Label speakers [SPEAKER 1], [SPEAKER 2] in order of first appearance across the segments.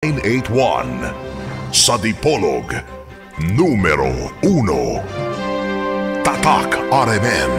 [SPEAKER 1] 981. Sa Dipolog, numero 1. Tatak RMN.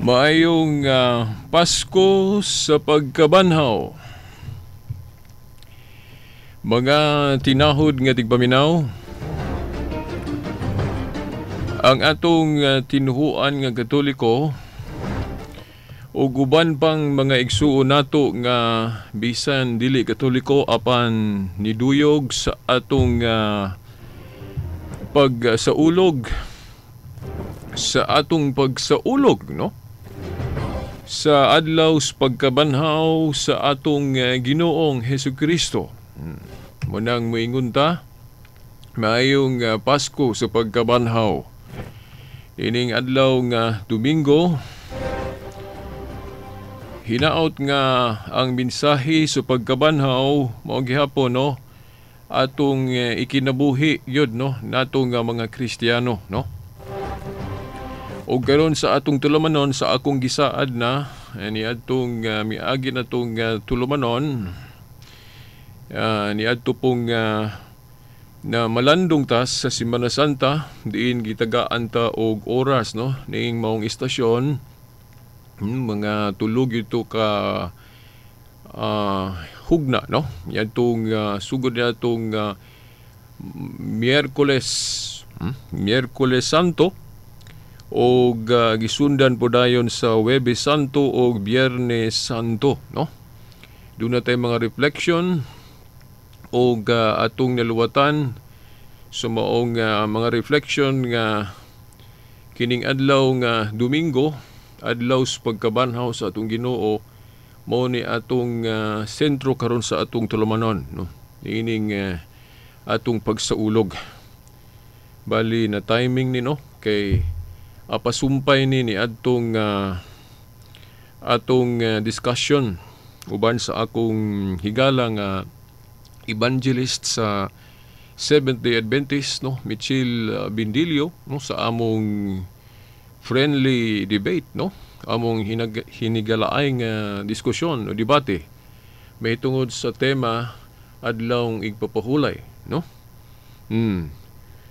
[SPEAKER 2] Maayong Pasko sa pagkabanhaw. Mga tinahod nga tigpaminaw, ang atong tinuhuan nga Katoliko ug uban pang mga igsuon nato nga bisan dili Katoliko apan niduyog sa atong pagsaulog, sa atong pagsaulog, no? Sa adlaw sa pagkabanhaw sa atong Ginoong Hesukristo. Munang moingon ta, maayong Pasko sa pagkabanhaw. Ining adlaw nga Domingo, hinaot nga ang mensahe sa pagkabanhaw mao gihapon, no, atong ikinabuhi gyud, no, nato nga mga Kristiyano, no. O karon sa atong tulumanon sa akong gisaad na niadtong miagi natong tulumanon, niadto pong na malandong tas sa Semana Santa, diin gitagaan ta og oras, no, niing maong istasyon, mga tulog ito ka hugna, no, niadtong sugod niadtong Miyerkules Santo, og gisundan po dayon sa Huwebes Santo og Biyernes Santo, no. Doon na tayo mga reflection og atong naluwatan sa maong mga reflection nga kining adlaw nga Domingo, adlaw sa pagkabanhaw sa atong Ginoo, mao ni atong sentro karon sa atong tulumanon, no, niining atong pagsaulog. Bali na timing ni, no, kay apasumpay ni adtong atong discussion uban sa akong higala nga evangelist sa Seventh-day Adventist, no, Michelle Bindilio, no, sa among friendly debate, no, among hinigalaay nga diskusyon o debate may tungod sa tema adlawng igpapahulay, no.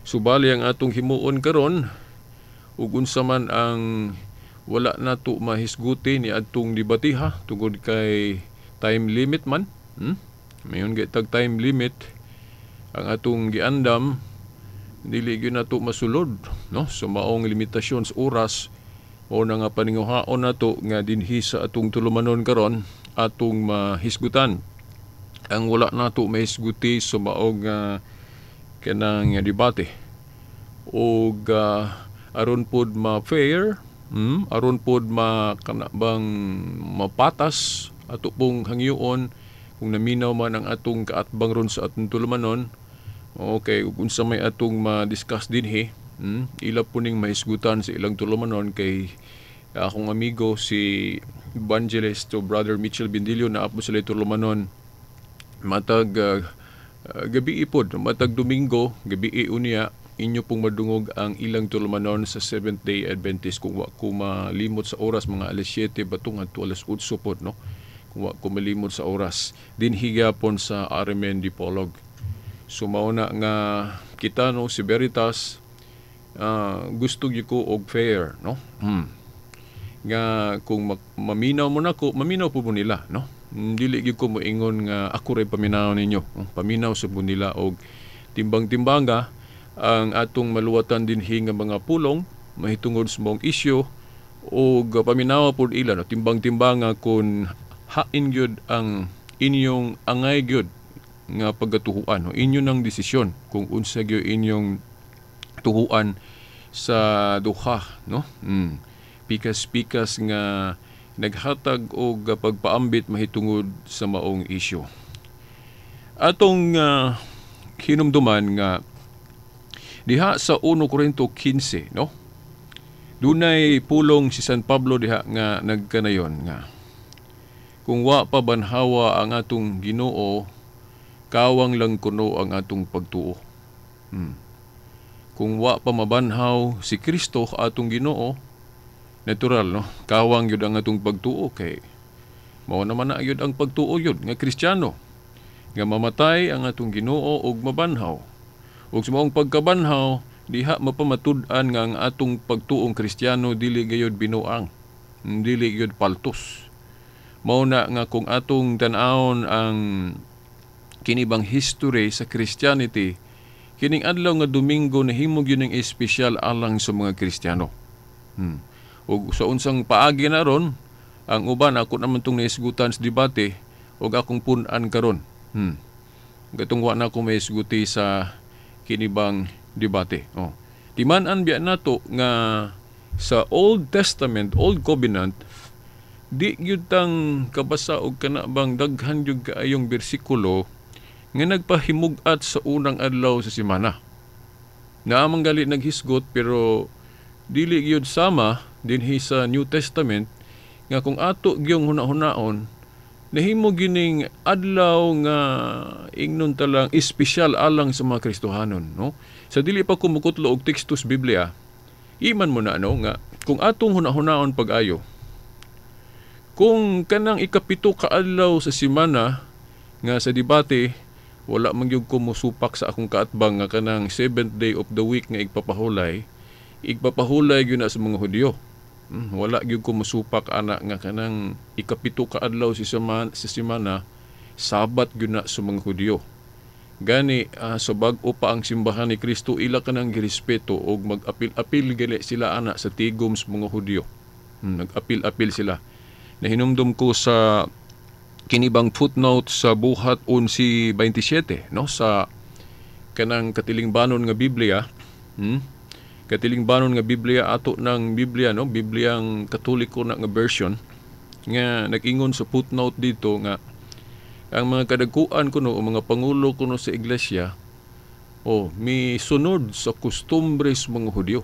[SPEAKER 2] Subali ang atong himuon karon ug unsa man ang wala nato mahisguti ni adtong debatiha tungod kay time limit man. Mayon gitag time limit. Ang atong giandam dili gyud nato masulod, no, sa maong limitasyon sa oras. Mao na nga paninguhaon nato nga dinhi sa atong tulumanon karon atong mahisgutan ang wala nato mahisguti sa maong kanang debate og aron pod ma-fair, aron pod ma kana bang mapatas ato pong hangyoon kung naminaw man ang atong kaatbang ron sa atong tulumanon. Okay, ug unsa may atong ma-discuss dinhi, ila po ning mahisgutan sa ilang tulumanon kay akong amigo si Evangelist to Brother Mitchell Bindilio na apo sila tulumanon matag gabi pod, matag Domingo gabi unya inyo pong madungog ang ilang tulumanon sa Seventh Day Adventist. Kung wa ko malimot sa oras, mga alas 7 ba to ngadto alas 8 pod, no, kung wa ko malimot sa oras, dinhi gyapon sa RMN Dipolog. So mao na nga kita, no, si Veritas, gusto gyud ko og fair, no, nga kung maminaw mo nako, maminaw po mo nila, no. Dili gyud ko moingon nga ako ray paminaw ninyo, no? Paminaw sa po nila og timbang-timbanga ang atong maluwatan dinhi nga mga pulong mahitungod sa maong isyu og paminawa pod ila, no, timbang-timbanga kung hain gyud ang inyong angay gyud nga pagkatuhuan, no, inyo nang desisyon kung unsa gyud inyong tuhuan sa duha, no. Pikas-pikas nga naghatag og pagpaambit mahitungod sa maong isyu. Atong hinumduman nga diha sa 1 Korinto 15, no, dunay pulong si San Pablo diha nga nagkanayon nga kung wa pa banhawa ang atong Ginoo, kawang lang kuno ang atong pagtuo. Kung wa pa mabanhaw si Kristo atong Ginoo, natural, no, kawang gyud ang atong pagtuo kay mao naman na gyud ang pagtuo gyud nga Kristiyano nga mamatay ang atong Ginoo ug mabanhaw. Ug sa maong pagkabanhaw, diha mapamatud-an nga ang atong pagtuong Kristiyano dili gayud binuang, dili gyud paltos. Mao na nga kung atong tan-awon ang kinibang history sa Christianity, kining adlaw nga Domingo nahimo gyud ning espesyal alang sa mga Kristiyano. Ug sa unsang paagi na ron, ang uban ako naman tong naisgutan sa debate ug akong pun-an karon. Gatong wa na ako maisguti sa kinibang debate. Oh. Timan-an biya nato nga sa Old Testament, Old Covenant, di gyud tang kabasa og kana bang daghan gyud kaayong bersikulo nga nagpahimug-at sa unang adlaw sa semana. Naa man gali naghisgot pero dili gyud sama dinhi sa New Testament nga kung ato gyung huna-hunaon nahimo gining adlaw nga ingnon ta lang espesyal alang sa mga Kristohanon, no. Sa dili pa ko mukutlo og teksto sa Biblia, iman mo na ano nga kung atong huna-hunaon pag-ayo, kung kanang ikapito ka adlaw sa semana nga sa debate wala man gyud ko mosupak sa akong kaatbang nga kanang seventh day of the week nga igpapahulay, igpapahulay gyud na sa mga Hudyo. Wala gyud ko mosupak ana nga kanang ikapito ka adlaw si semana, sa semana Sabat gyud na sa mga Hudyo. Gani sa bag-o pa ang simbahan ni Kristo ila kanang girespeto og mag-apil-apil gali sila ana sa tigom sa mga Hudyo. Nag-apil-apil sila. Nahinumdum ko sa kinibang footnote sa Buhat 11:27, no, sa kanang katilingbanon nga Biblia, katilingbanon nga Biblia ato ng Biblia, no, Bibliang Katoliko na nga version nga nag-ingon sa footnote dito nga ang mga kadagkuan kuno o mga pangulo kuno sa iglesia, oh, mi sunod sa kostumbre sa mga Hudyo.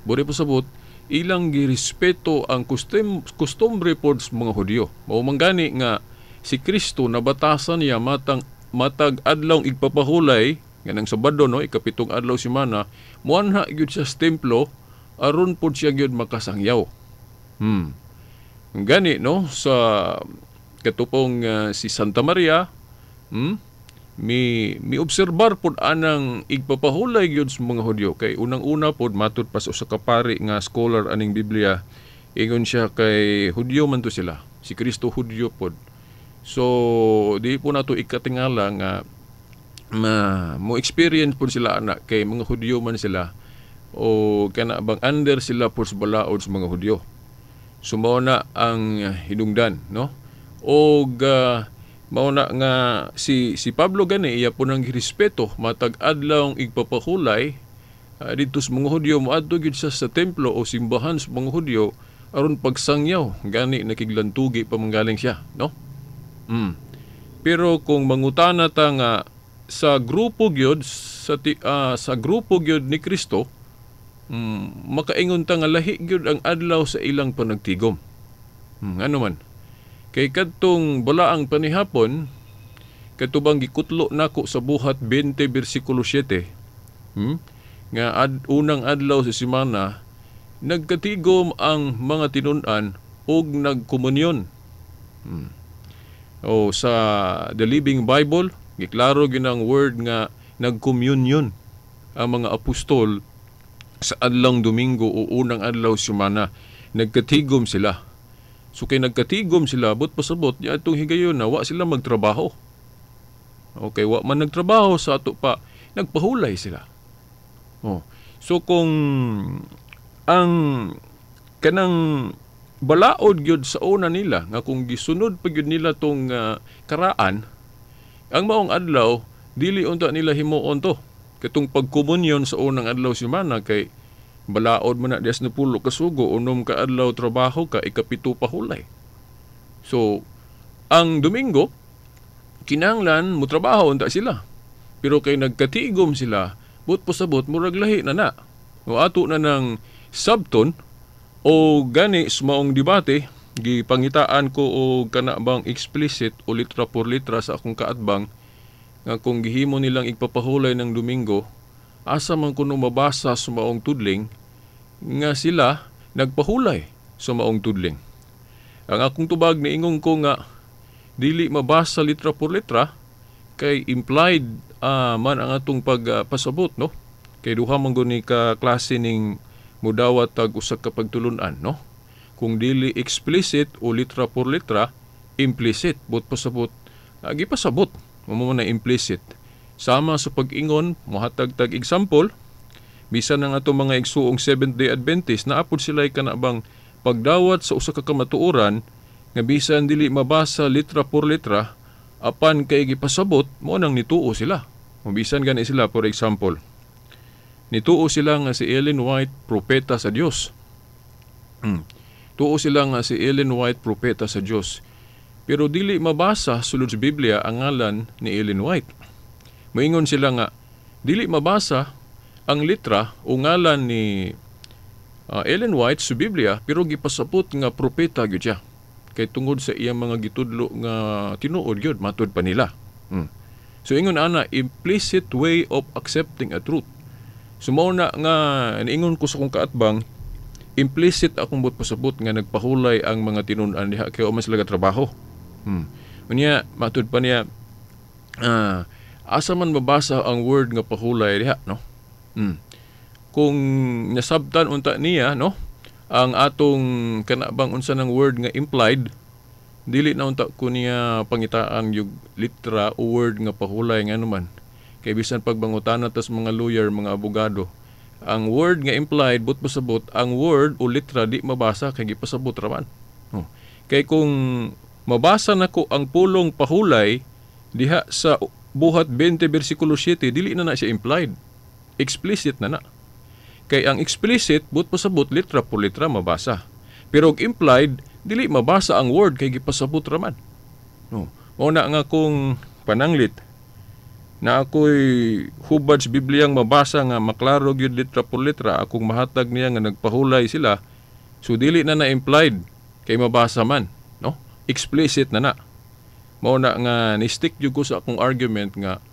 [SPEAKER 2] Buri pasabot ilang girespeto ang kostumbre pod sa mga Hudyo. Mao man gani nga si Kristo nabatasan niya matang matag adlaw igpapahulay nga nang Sabado, no, ikapitong adlaw semana, muanha gyud siya sa templo aron pod siya gyud makasangyaw. Gani, no, sa katupong si Santa Maria, mi obserbar pod anang igpapahulay gyud sa mga Hudyo kay unang-una pod matud pa sa usa ka pari nga scholar aning Biblia, ingon siya kay Hudyo man to sila, si Kristo Hudyo pod. So di po nato ikatingala nga Ma mo experience pud sila ana kay mga Hudyo man sila o kana bang under sila pud sa balaod sa mga Hudyo. So mao na ang hinungdan, no? Og mao na nga si si Pablo gani iya po nang girespeto matag adlaw igpapahulay didto sa mga Hudyo, moadto gyud siya sa templo o simbahan sa mga Hudyo aron pagsangyaw, gani nakiglantugi pa manggaling siya, no? Pero kung mangutana ta nga sa grupo gyud sa grupo gyud ni Kristo, makaingon ta nga lahi gyud ang adlaw sa ilang panagtigom. Ano man? Kay kadtong balaang panihapon, kadto bang gikutlo nako sa Buhat 20 bersikulo 7, nga unang adlaw sa semana, nagkatigom ang mga tinun-an ug nagkomunyon. O sa The Living Bible, giklaro gyud ang word nga nagcommunion ang mga apostol sa adlawng Domingo o unang adlaw sa semana. Nagkatigom sila. So kay nagkatigom sila, but pasabot, atong higayon na wa sila magtrabaho. Okay, wa man nagtrabaho sa ato pa, nagpahulay sila. Oh. So kung ang kanang balaod gyud sa una nila nga kung gisunod pa gyud nila tong karaan, ang maong adlaw dili unta nila himuon to. Katong pagkomunyon sa unang adlaw semana kay balaod man na dias na pulo kasugo, unom ka adlaw trabaho ka, ikapito pa hulay. So ang Domingo kinahanglan mo trabaho unta sila. Pero kay nagkatigom sila, but pasabot murag lahi na na. O ato na ng sabton o gani sa maong debate, gipangitaan ko og kana bang explicit o litra por litra sa akong kaatbang nga kung gihimo nilang igpapahulay ng Domingo, asa man kuno mabasa sa maong tudling nga sila nagpahulay sa maong tudling. Ang akong tubag, niingon ko nga dili mabasa litra por litra kay implied man ang atong pagpasabot, no? Kay duha man guni ka klase ning mudawat tag usa ka pagtulun-an, no? Kung dili explicit o litra por litra, implicit, but pasabot gipasabot mo na implicit. Sama sa pag-ingon, mohatag tag example, bisan ang atong mga igsuong Seventh Day Adventist, naapod sila kana bang pagdawat sa usa ka kamatuoran nga bisan dili mabasa litra por litra, apan kay gipasabot mo nang nituo sila. O bisan gani sila, for example, nituo sila nga si Ellen White propeta sa Dios. Tuo sila nga si Ellen White propeta sa Dios. Pero dili mabasa sulod sa Biblia ang ngalan ni Ellen White. Moingon sila nga dili mabasa ang litra o ngalan ni Ellen White sa Biblia, pero gipasabot nga propeta gyud siya. Kay tungod sa iyang mga gitudlo nga tinuod gyud matud pa nila. So ingon ana, implicit way of accepting a truth. So mao na nga niingon ko sa akong kaatbang, implicit akong buot pasabot nga nagpahulay ang mga tinun-an diha kay wa man sila trabaho. Unya matud pa niya, asa man mabasa ang word nga pahulay diha, no? Kung nasabtan unta niya, no, ang atong kana bang unsa ng word nga implied, dili na unta ko niya pangitaan yung litra o word nga pahulay, nga man kay bisan pagbangutana tas mga lawyer, mga abogado, ang word nga implied, but pasabot ang word o litra di mabasa kay gipasabot ra man. Oh. Kay kung mabasa nako ang pulong pahulay diha sa Buhat 20 bersikulo 7, dili na na siya implied, explicit na na. Kay ang explicit, but pasabot litra por litra mabasa. Pero og implied, dili mabasa ang word kay gipasabot ra man. No. Mao na nga kung pananglit na ako'y hubad sa Bibliang mabasa nga maklaro gyud litra por litra, akong mahatag niya nga nagpahulay sila, so dili na na implied kay mabasa man, no? Explicit na na. Mao na nga ni-stick jud ko sa akong argument nga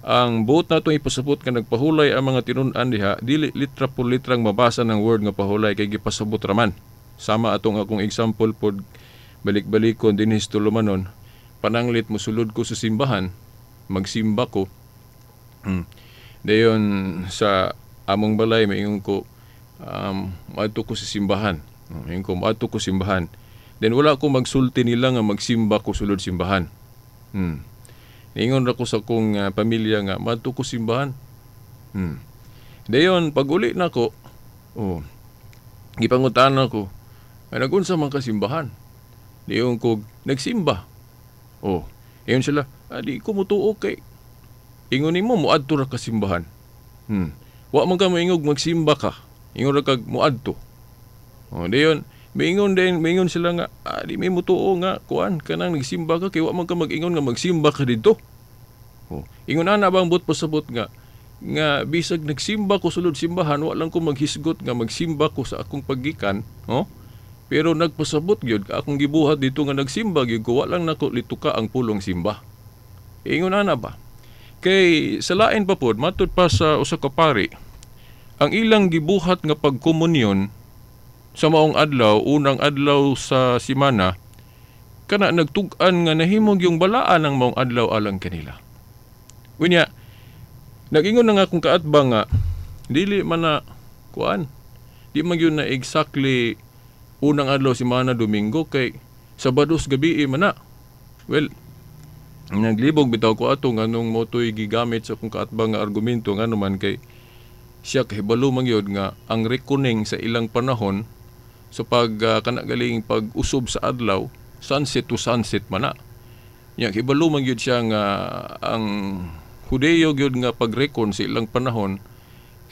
[SPEAKER 2] ang buot natong ipasabot nga nagpahulay ang mga tinun-an diha, dili litra por litrang mabasa ng word nga pahulay kay gipasabot ra man. Sama atong akong example pod, balik-balikon dinhi sa tulumanon, pananglit mosulod ko sa simbahan, magsimba ko. Dayon sa among balay maingon ko, moadto ko sa simbahan. Maingon ko moadto ko simbahan. Then wala ko magsulti nila nga magsimba ko sulod simbahan. Niingon ra ko sa akong pamilya nga madto ko simbahan. Dayon pag uli nako, oh, gipangutan ako, nagunsa man ka simbahan? Niingon ko nagsimba. Oh, ingon sila, di ko mutuo kay ingon nimo moadto ra ka simbahan. Wa man ka moingog magsimba ka. Ingon ra kag moadto. Oh, dayon miingon sila nga di may mutuo nga kuan kanang nagsimba ka kay wa man ka mag-ingon nga magsimba ka didto. Oh, ingon ana bang but pasabot nga bisag nagsimba ko sulod simbahan wa lang ko maghisgot nga magsimba ko sa akong paggikan, oh. Pero nagpasabot gyud akong gibuhat dito nga nagsimba gyud ko, wa lang nako lituka ang pulong simba. Ingon ana ba? Kay sa lain pa pod matud pa sa usa ka pari, ang ilang gibuhat nga pagkomunyon sa maong adlaw, unang adlaw sa simana, kana nagtug-an nga nahimog yung balaan ang maong adlaw alang kanila. Unya, nag-ingon na nga akong kaatbang nga dili man na kuan, di man gyud na exactly unang adlaw simana Domingo kay Sabados gabi man na. Well, naglibog bitaw ko ato nganong motoy gigamit sa akong kaatbang nga argumento ngano man kay siya kahibalo man gyud nga ang reckoning sa ilang panahon sa pag kanagaling pag-usob sa adlaw, sunset to sunset man na. Nya kahibalo man gyud siya nga ang Hudeo gyud nga pag-reckon sa ilang panahon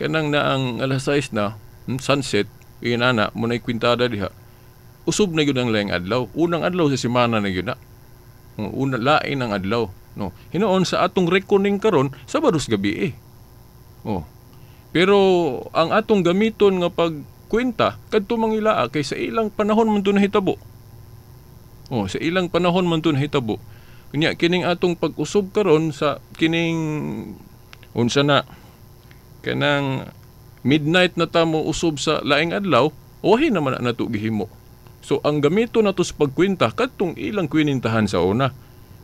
[SPEAKER 2] kanang naang alas 6 na sunset inana mo nay kwintada diha. Usob na gyud ang laing adlaw, unang adlaw sa semana na gyud na. Una lain ang adlaw, no. Hinuon sa atong reckoning karon Sabados gabi eh. Oh. Pero ang atong gamiton nga pagkwenta kadto mangilaa kay sa ilang panahon man to nahitabo. Oh, sa ilang panahon man to nahitabo. Unya kining atong pag-usob karon sa kining unsa na kanang midnight na ta mo usob sa laing adlaw, wahi naman na nato gihimo. So ang gamito nato sa pagkwenta kadtong ilang kwinintahan sa una,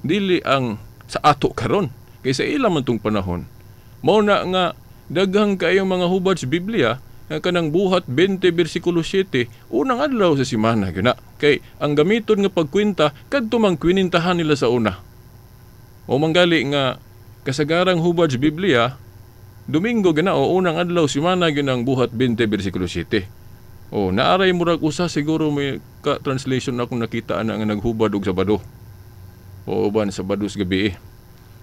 [SPEAKER 2] dili ang sa ato karon kay sa ilang man tong panahon. Mao na nga daghang kaayong mga hubad sa Biblia nga kanang buhat 20 bersikulo 7 unang adlaw sa semana gyud na. Kay ang gamiton nga pagkwenta kadto mang kwinintahan nila sa una. O manggali nga kasagarang hubad sa Biblia Domingo gyud na o unang adlaw semana gyud ang buhat 20 bersikulo 7. O naaray murag usa siguro may ka translation akong nakita ana nga naghubad og Sabado. O uban Sabado sa gabi eh.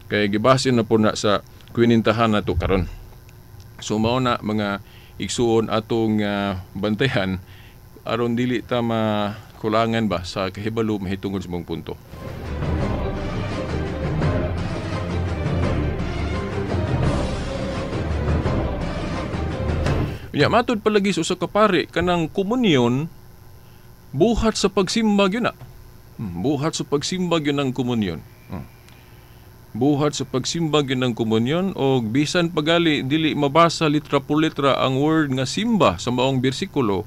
[SPEAKER 2] Kay gibasin na po na sa kwinintahan nato karon. So mao na mga igsuon atong bantayan aron dili ta makulangan ba sa kahibalo mahitungod sa mong punto. Unya matud palagi sa usa ka pari kanang komunyon buhat sa pagsimba gyud na. Buhat sa pagsimba gyud ang komunyon. Buhat sa pagsimba gyud ang komunyon og bisan pagali dili mabasa litra por litra ang word nga simba sa maong bersikulo,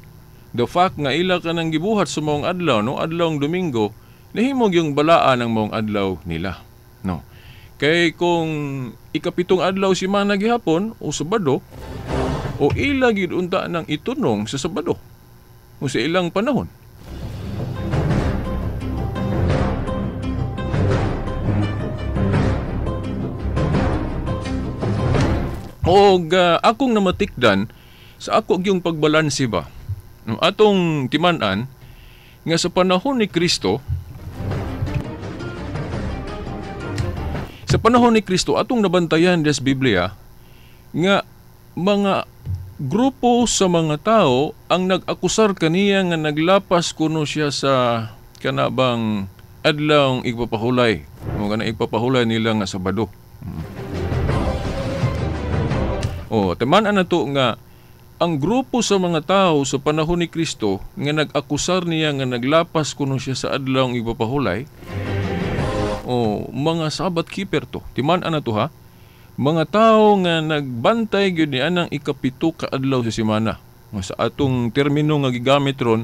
[SPEAKER 2] the fact nga ila kanang gibuhat sa maong adlaw, no, adlawng Domingo, nahimog yung balaan ang maong adlaw nila, no. Kay kung ikapitong adlaw simana gihapon o Sabado, o ila gyud unta nang itunong sa Sabado o sa ilang panahon. Og akong namatikdan sa ako gyung pagbalanse ba, no, atong timan-an nga sa panahon ni Kristo, sa panahon ni Kristo atong nabantayan des Biblia nga mga grupo sa mga tao ang nag-akusar kaniya nga naglapas kuno siya sa kanabang adlawng igpapahulay o kanang igpapahulay nila nga Sabado. O, timan-an nato nga ang grupo sa mga tao sa panahon ni Kristo nga nag-akusar niya nga naglapas kuno siya sa adlawng igpapahulay, o mga Sabbath keeper to. Timan-an nato ha. Mga tao nga nagbantay gyud ni anang ikapito ka adlaw sa semana. Sa atong termino nga gigamit ron,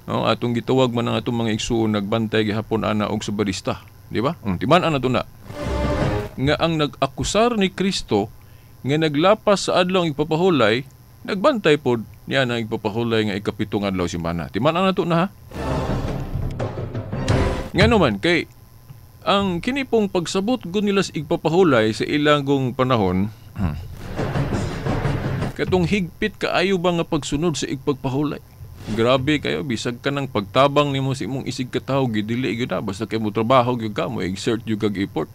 [SPEAKER 2] no, atong gitawag man ang atong mga igsuon nagbantay gihapon ana og sabadista, di ba? Timan-an nato na nga ang nag-akusar ni Kristo nga naglapas sa adlaw igpapahulay, nagbantay pod niya ang igpapahulay nga ikapitong adlaw semana. Timan-an nato na ha. Ngano man kay Ang kini pong pagsabot gud nila sa igpapahulay sa ilang panahon, katong higpit kaayo ba nga pagsunod sa igpagpahulay. Grabe kayo, bisag ka ng pagtabang nimo sa imong isig katawo, gidili gyud na basta kay mo trabaho gyud ka, mo exert gyud kag effort.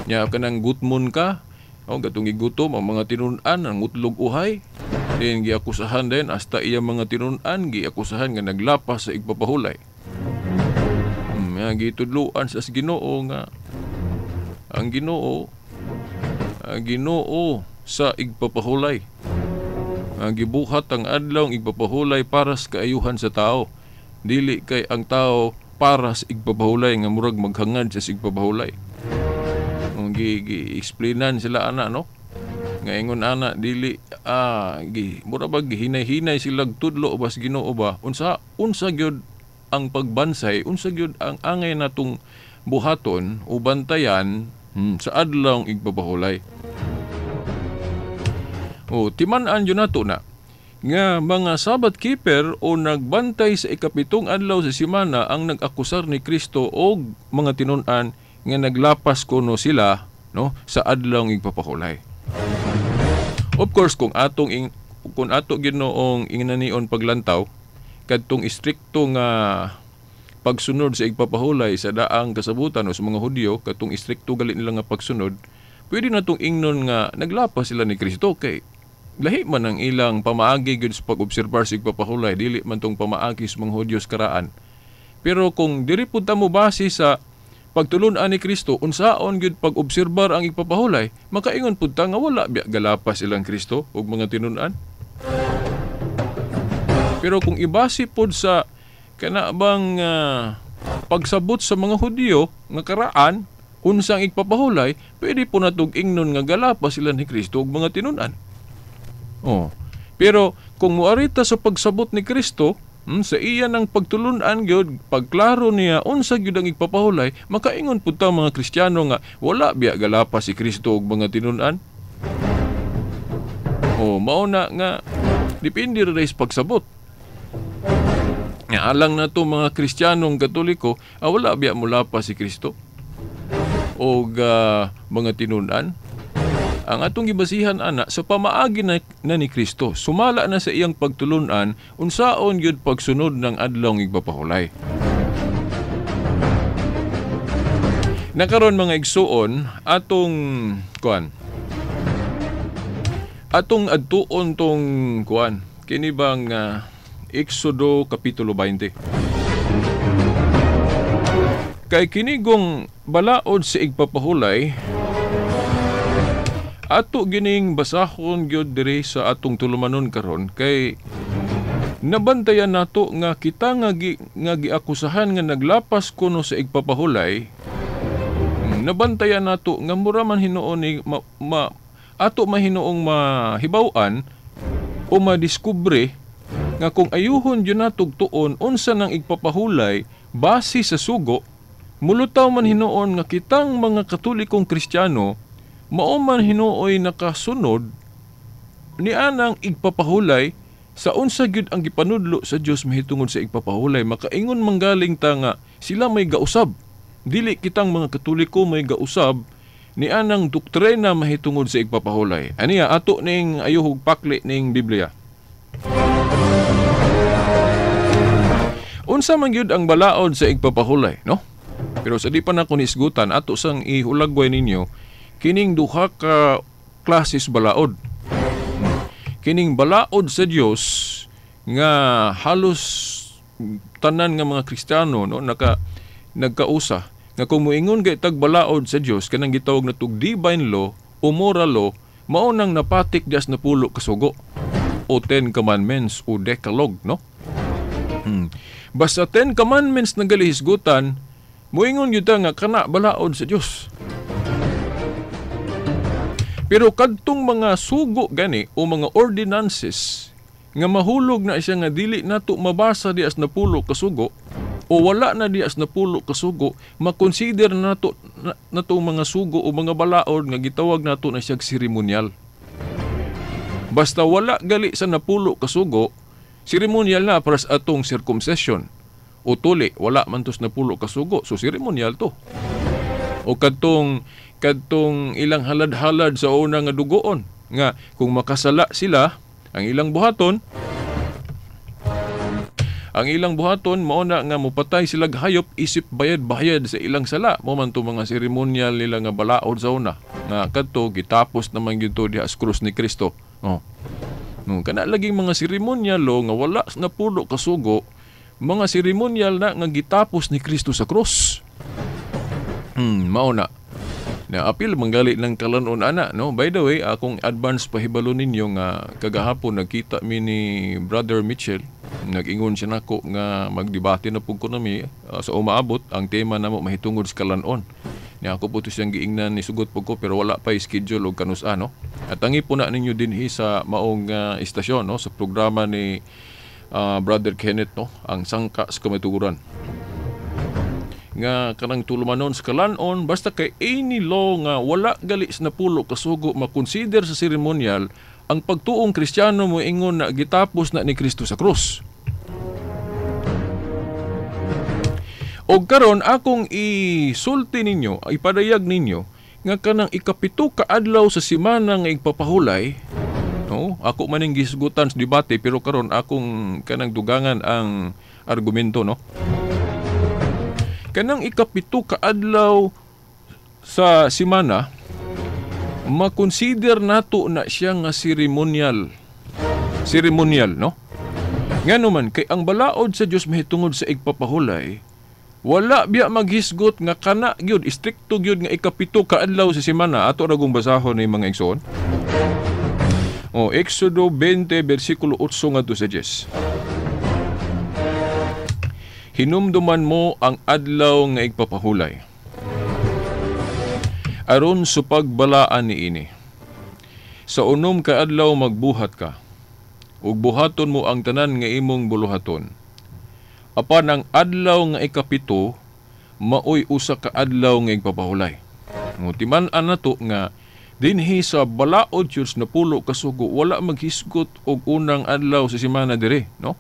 [SPEAKER 2] Nya kanang gutmon ka, o katong gigutom ang mga tinun-an ang utlog uhay. Then giakusahan din hasta iya mga tinun-an giakusahan nga naglapas sa igpapahulay. Nga gitudloan sa Ginoo nga ang Ginoo ang Ginoo sa igpapahulay. Ang gibuhat ang adlaw ang igpapahulay para sa kaayuhan sa tao. Dili kay ang tao para sa igpapahulay nga murag maghangad sa igpapahulay. Ang gi-explainan sila ana, no? Nga ingon ana dili mura ba gihinay-hinay sila tudlo bas Ginoo ba unsa unsa gyud ang pagbansay, unsa gyud ang angay natong buhaton o bantayan sa adlaw igpapahulay. O timan-an yun nato na nga mga Sabbath keeper o nagbantay sa 7 adlaw sa semana ang nag-akusar ni Kristo og mga tinun-an nga naglapas kuno sila, no, sa adlaw igpapahulay. Of course, kung ato Ginoong ingnanion paglantaw kadtong istrikto nga pagsunod sa igpapahulay sa daang kasabutan o sa mga Hudyo, katong istrikto gali nila nga pagsunod, pwede natong ingnon nga naglapas sila ni Kristo kay lahi man ang ilang pamaagi gyud sa pag-obserbar sa igpapahulay, dili man tong pamaagi sa mga Hudyo sa karaan. Pero kung diri pud ta mo base sa pagtulun-an ni Kristo unsaon gyud pag-obserbar ang igpapahulay, makaingon pud ta nga wala biya galapas ilang Kristo ug mga tinun-an. Pero kung ibase pod sa kana bang pagsabot sa mga Hudyo nga karaan unsang igpapahulay, pwede po natog ingnon nga galapas sila ni Kristo ug mga tinun-an. Oh. Pero kung moarita sa pagsabot ni Kristo, sa iya ng pagtulun-an gyud, pagklaro niya unsa gyud ang igpapahulay, makaingon pud ta mga Kristiyano nga wala biya galapas si Kristo ug mga tinun-an. Oh, mao na nga depende ra sa pagsabot. Nga alang na to mga Kristiyanong Katoliko, wala biya mulapas si Kristo og mga tinun-an. Ang atong gibasihan ana sa pamaagi na ni Kristo, sumala na sa iyang pagtulun-an unsaon gyud pagsunod ng adlaw igpapahulay. Nakaron mga igsuon, atong kuan, atong adtuon tong kuan kini bang Exodo kapitulo 20. Kay kinigong balaod sa igpapahulay, ato gining basahon gyud diri sa atong tulumanon karon kay nabantayan nato nga kita nga giakusahan nga naglapas kuno sa igpapahulay, nabantayan nato nga mura man hinuon ni ato mahinuong mahibaw-an o madiskubre nga kung ayuhon gyud natog tuon unsa nang igpapahulay base sa sugo, mulutaw man hinuon nga kitang mga Katolikong Kristiyano mao man hinuoy nakasunod ni anang igpapahulay sa unsa gyud ang gipanudlo sa Dios mahitungod sa igpapahulay. Makaingon manggaling ta nga sila may gausab, dili kitang mga Katoliko may gausab ni anang doktrina mahitungod sa igpapahulay. Aniya ato ning ayuhog pakli ning Biblia. Unsa man gyud ang balaod sa igpapahulay, no? Pero sa di pa na kunisgutan, ato sang ihulagway ninyo kining duha ka klases balaod. Kining balaod sa Dios nga halos tanan nga mga Kristiyano, no, nagkausa nga kung moingon kay tag balaod sa Dios kanang gitawag na tug divine law o moral law, mao nang napatik dias napulo kasugo o 10 commandments o decalogue, no? Basta 10 commandments na galihisgutan, moingon gyud ta nga kana balaod sa Dios. Pero kadtong mga sugo gani o mga ordinances nga mahulog na siya nga dili nato mabasa dias napulo kasugo o wala na dias napulo kasugo, makonsider nato nato mga sugo o mga balaod nga gitawag nato na siya seremonial. Basta wala gali sa napulo kasugo, seremonial na para sa atong circumcision o tuli, wala man tos napulo kasugo, so seremonial to. O kadtong kadtong ilang halad-halad sa una nga dugoon nga kung makasala sila, ang ilang buhaton mao na nga mopatay sila hayop isip bayad-bayad sa ilang sala. Mo man to mga seremonyal nila nga balaod sa una nga kadto gitapos naman gyud to diha sa krus ni Kristo. Oh. No, kana laging mga seremonyal nga wala napulo kasugo, mga seremonyal na nga gitapos ni Kristo sa krus. Mao na. Na apil manggali ng kalanon ana, no? By the way, akong advance pahibalo ninyo nga kagahapon nagkita mi ni Brother Mitchell. Nag-ingon siya nako nga magdebate na pud ko nami sa umaabot. Ang tema namo mahitungod sa kalanon. Ni ako po to siyang giingnan, ni sugot po ko, pero wala pa schedule og kanus-a, no? At tangi po na ninyo dinhi sa maong istasyon, no, sa programa ni Brother Kenneth, no, ang Sangka sa Kamatuoran, nga kanang tulumanon sa kalanon. Basta kay any law nga wala gali sa napulo kasugo makonsider sa seremonyal, ang pagtuong Kristiyano mo ingon na gitapos na ni Kristo sa krus. Og karon akong isulti ninyo, ipadayag ninyo nga kanang 7 ka adlaw sa semana nga igpapahulay, no? Ako man ning gisgutan sa debate, pero karon akong kanang dugangan ang argumento, no? Kanang 7 ka adlaw sa semana, makonsider nato na siya nga seremonyal. Seremonyal, no? Ngano man kay ang balaod sa Dios mahitungod sa igpapahulay, wala biya maghisgot nga kana gyud istrikto gyud nga 7 ka adlaw sa semana. Ato ra gung basahon ni mga igsoon. Oh, Exodo 20 bersikulo 8 ngadto sa 10. Hinumduman mo ang adlaw nga igpapahulay, aron supagbalaan niini. Sa 6 ka adlaw magbuhat ka, ug buhaton mo ang tanan nga imong buluhaton. Apan ang adlaw nga 7, maoy usa ka adlaw nga igpapahulay. Timan-an nato nga dinhi sa balaod Diyos napulo kasugo, wala maghisgot og unang adlaw sa semana dire, no?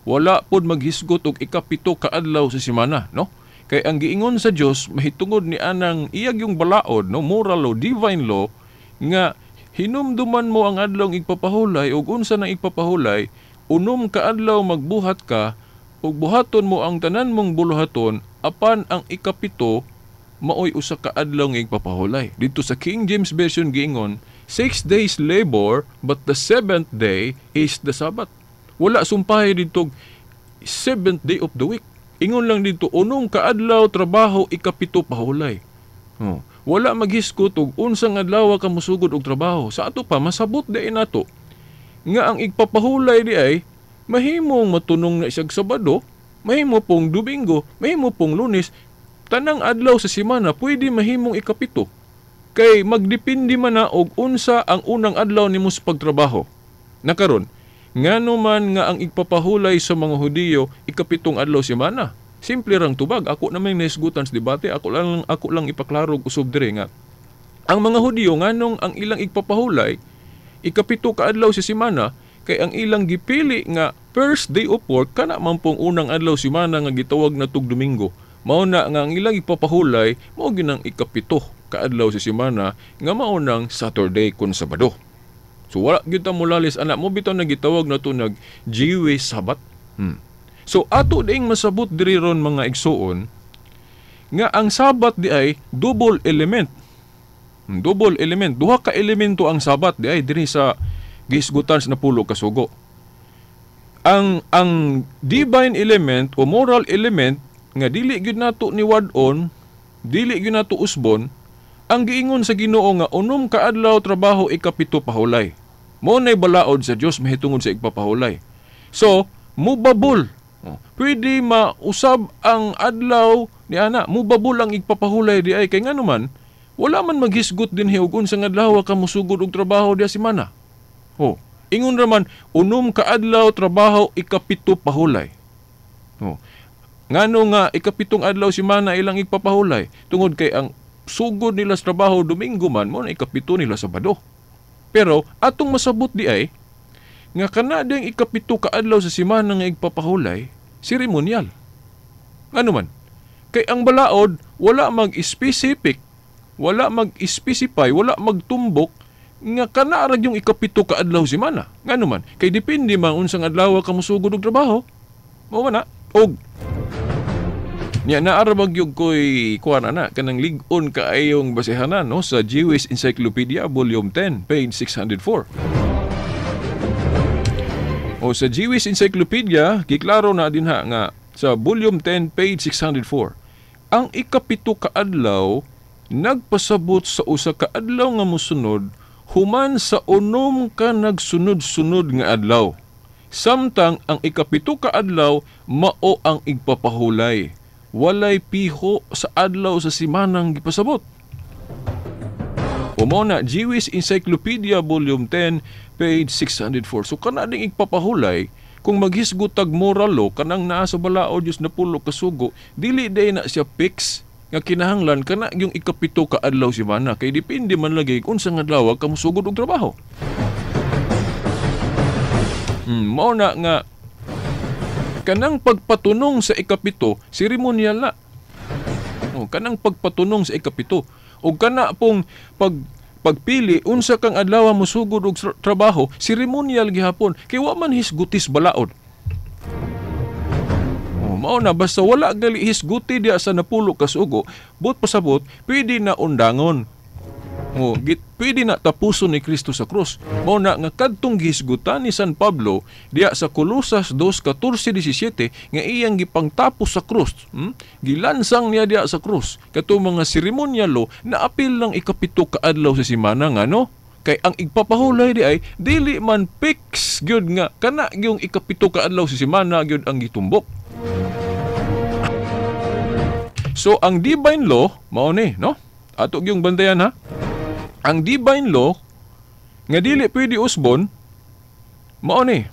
[SPEAKER 2] Wala pod maghisgot og 7 ka adlaw sa semana, no? Kay ang giingon sa Dios mahitungod ni anang iyag yung balaod, no, moral law, divine law, nga hinumduman mo ang adlaw igpapahulay ug unsa nang igpapahulay, 6 ka adlaw magbuhat ka ug buhaton mo ang tanan mong buluhaton, apan ang 7 maoy usa ka adlaw nga igpapahulay. Dito sa King James Version giingon, 6 days labor, but the 7th day is the Sabbath. Wala sumpahay dito 7th day of the week. Ingon lang dito, 6 ka adlaw trabaho, 7 pahulay. Oh. Wala maghisgot og unsang adlaw ka mosugod og trabaho. Sa ato pa masabot di nato nga ang igpapahulay di ay mahimong matunong na isag Sabado, mahimo pong Domingo, mahimo pong Lunes. Tanang adlaw sa semana pwede mahimong 7. Kay magdepende man na og unsa ang unang adlaw nimo sa pagtrabaho. Nakaron, ngano man nga ang igpapahulay sa mga Hudiyo 7 adlaw semana? Simple rang tubag. Ako na may nahisgutan sa debate, ako lang ipaklaro og usab dire nga ang mga Hudiyo nganong ang ilang igpapahulay 7 ka adlaw sa semana, kay ang ilang gipili nga first day of work kana man pong unang adlaw semana nga gitawag na tug Domingo. Mao na nga ang ilang igpapahulay mao ginang 7 ka adlaw sa semana nga mao nang Saturday kun Sabado. So wala gyud ta molalis ana mo bitaw nagitawag na to nag Jewish Sabbath. So ato ding masabot diri ron mga igsuon nga ang Sabat di ay double element. Double element, duha ka elemento ang Sabat di ay diri sa gisgutan sa napulo kasugo. Ang divine element o moral element nga dili gyud nato ni wad-on, dili gyud nato usbon, ang giingon sa Ginoo nga 6 ka adlaw trabaho, 7 pahulay. Mao nay balaod sa Dios mahitungod sa igpapahulay. So, mubabol. Pwede mausab ang adlaw ni ana, mubabol ang igpapahulay di ay kay ngano man wala man maghisgot dinhi og unsang adlaw ka mosugod og trabaho diha semana. Oh, ingon ra man 6 ka adlaw trabaho, 7 pahulay. Oh. Ngano nga 7 adlaw semana ilang igpapahulay? Tungod kay ang sugod nila sa trabaho Domingo man, mo na 7 nila Sabado. Pero atong masabot di ay nga kana ding 7 ka adlaw sa semana nga igpapahulay, seremonyal. Ngano man? Kay ang balaod wala mag-specific wala mag-specify, wala magtumbok nga kana ra yung ikapito ka adlaw semana. Ngano man? Kay depende man unsang adlaw ka mosugod og trabaho. Mao man na. Og nya naa ra gyud koy kuan ana kanang lig-on kaayong basehanan, no, sa Jewish Encyclopedia Volume 10 page 604. O sa Jewish Encyclopedia giklaro na dinha nga sa Volume 10 page 604 ang ikapito ka adlaw nagpasabot sa usa ka adlaw nga mosunod human sa unom ka nagsunod-sunod nga adlaw. Samtang ang ikapito ka adlaw mao ang igpapahulay. Walay piho sa adlaw sa simanang gipasabot. O mao na, Jewish Encyclopedia Volume 10 page 604. So kana ding igpapahulay, kung maghisgot tag moral law kanang naa sa balaod Dios napulo ka sugo, dili day na siya fix nga kinahanglan kana yung ikapito ka adlaw semana kay depende man lagi kung unsa nga adlaw ka mosugod og trabaho. Mao na nga kanang pagpatunong sa ikapito, seremonyal na. O, kanang pagpatunong sa ikapito. O kana pong pagpili unsa kang adlaw mosugod og trabaho, seremonyal gihapon kay wa man hisgutis balaod. O, mao na basta wala gali hisguti diya sa napulo ka sugo, but pasabot pwede na undangon. O, pwede na tapuson ni Kristo sa krus. Mao na nga kadtong gihisgutan ni San Pablo diya sa Colosas 2:14-17 nga iyang gipangtapos sa krus. Gilansang niya diya sa krus. Katong mga seremonyalo na apil lang ikapito ka adlaw sa semana nga no? Kay ang igpapahulay di ay dili man fix gyud nga kana yung ikapito ka adlaw sa semana gyud ang gitumbok. So ang divine law mao ni, no? Ato gyung bantayan ha. Ang divine law nga dili pwede usbon mao ni.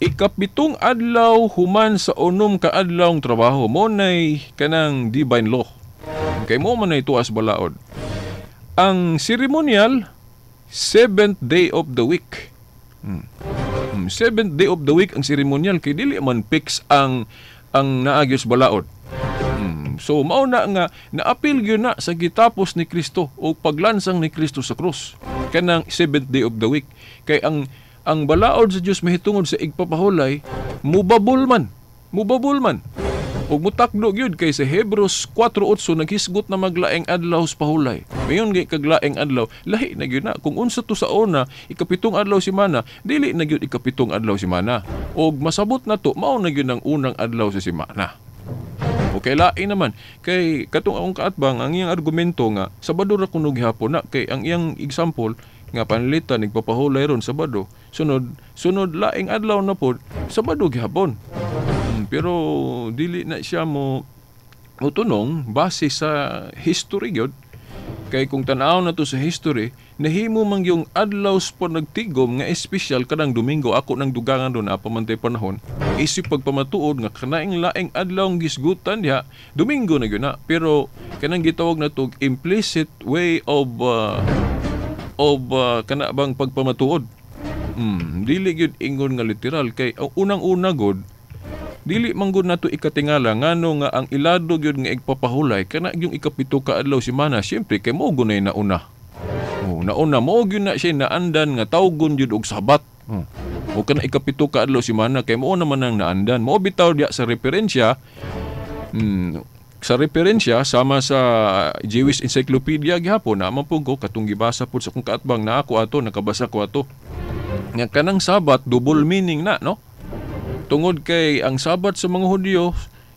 [SPEAKER 2] Ikapitong adlaw human sa unom ka adlawng trabaho mo nay kanang divine law. Kay mo man nay tuas balaod. Ang ceremonial, seventh day of the week. Seventh day of the week ang ceremonial kay dili man fix ang naagyos balaod. So mao na nga naapil gyud na sa gitapos ni Kristo o paglansang ni Kristo sa krus kanang seventh day of the week. Kay ang balaod sa Dios mahitungod sa igpapahulay mubabol man. Ug mutakdo gyud kay sa Hebreos 4:8 naghisgot na maglaeng adlaw sa pahulay. Mayon gyud kaglaeng adlaw, lahi na gyud na kung unsa to sa una ikapitong adlaw semana, dili na gyud ikapitong adlaw semana. Og masabot na to mao na gyud ang unang adlaw sa semana. Okay, lain naman kay katong akong kaatbang ang iyang argumento nga Sabado ra kuno gihapon na kay ang iyang example nga panlitan nagpapahulay ron Sabado, sunod laing adlaw na pod Sabado gihapon. Pero dili na siya mo tunong base sa history gyud. Kay kung tan-aw na to sa history, nahimo man yung adlaw sa nagtigom nga espesyal kanang Domingo. Ako nang dugangan doon apa man tay panahon. Isip pagpamatuod nga kanaing laing adlaw ang gisgutan diha, Domingo na gyud na. Pero kanang gitawag na to implicit way of kana bang pagpamatuod. Dili gyud ingon nga literal kay ang unang-una gud dili man gud nato ikatingala ngano nga ang ilado gyud nga igpapahulay kana yung ikapito ka adlaw semana, syempre kay mao gunay nauna. Oh, nauna mao gyud na siya naandan nga tawgon gyud og Sabat. O kana ikapito ka adlaw semana kay mao naman ang naandan. Mao bitaw diya sa referensya. Sa referensya sama sa Jewish Encyclopedia gihapon na man pud ko katong gibasa pud sa akong kaatbang na ako ato nakabasa ko ato. Nga kanang Sabat double meaning na, no? Tungod kay ang Sabat sa mga Hudyo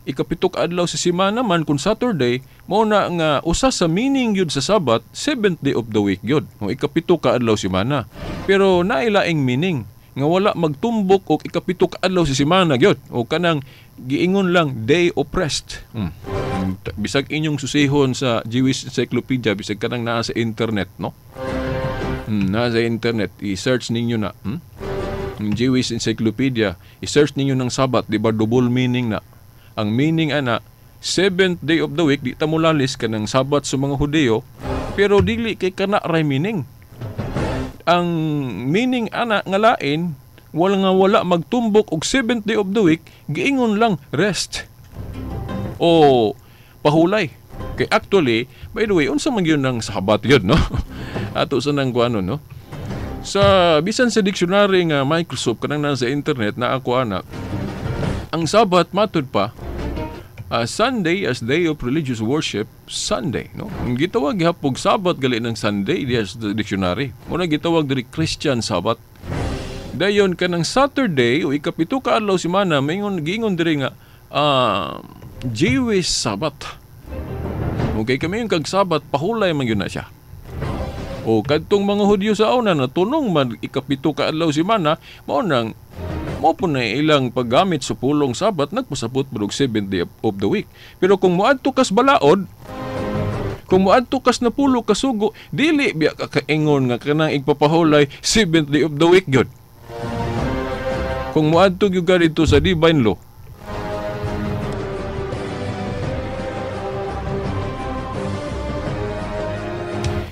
[SPEAKER 2] ikapito ka adlaw sa semana man kung Saturday, mao na nga usa sa meaning gyud sa Sabat, seventh day of the week gyud. O ikapito ka adlaw semana. Pero nailaing meaning nga wala magtumbok og ikapito ka adlaw sa semana gyud. O kanang giingon lang day of rest. Bisag inyong susihon sa Jewish Encyclopedia, bisag kanang naa sa internet, no? Naa sa internet, i-search ninyo na. Jewish Encyclopedia, i-search ninyo ng Sabat, di ba double meaning na. Ang meaning ana, seventh day of the week, di ta molalis kanang Sabat sa mga Hudyo, pero dili kay kana ray meaning. Ang meaning ana nga lain, Wala nga wala magtumbok og seventh day of the week, giingon lang rest o pahulay. Kay actually, by the way, unsa man gyud ang Sabat yun, no? Ato sa nang kuano, no? Sa bisan sa dictionary nga Microsoft kanang nasa internet na ako ana, ang Sabat matud pa Sunday as day of religious worship, Sunday, no? Ang gitawag gihapog Sabat gali ng Sunday diya sa dictionary. Muna gitawag diri Christian Sabbath. Dayon kanang Saturday o ikapito ka adlaw semana, maingon giingon diri nga Jewish Sabbath. Okay, kami yung kag Sabat pahulay man gyud na siya. O kadtong mga Hudyo sa una na tunong man ikapito ka adlaw semana, mao nang mao po na ilang paggamit sa pulong Sabat nagpasabot og 7th day of the week. Pero kung moadto kas balaod, kung moadto kas napulo kasugo, dili biya ka kaingon nga kanang igpapahulay 7th day of the week gyud. Kung moadto gyud ka didto sa divine law,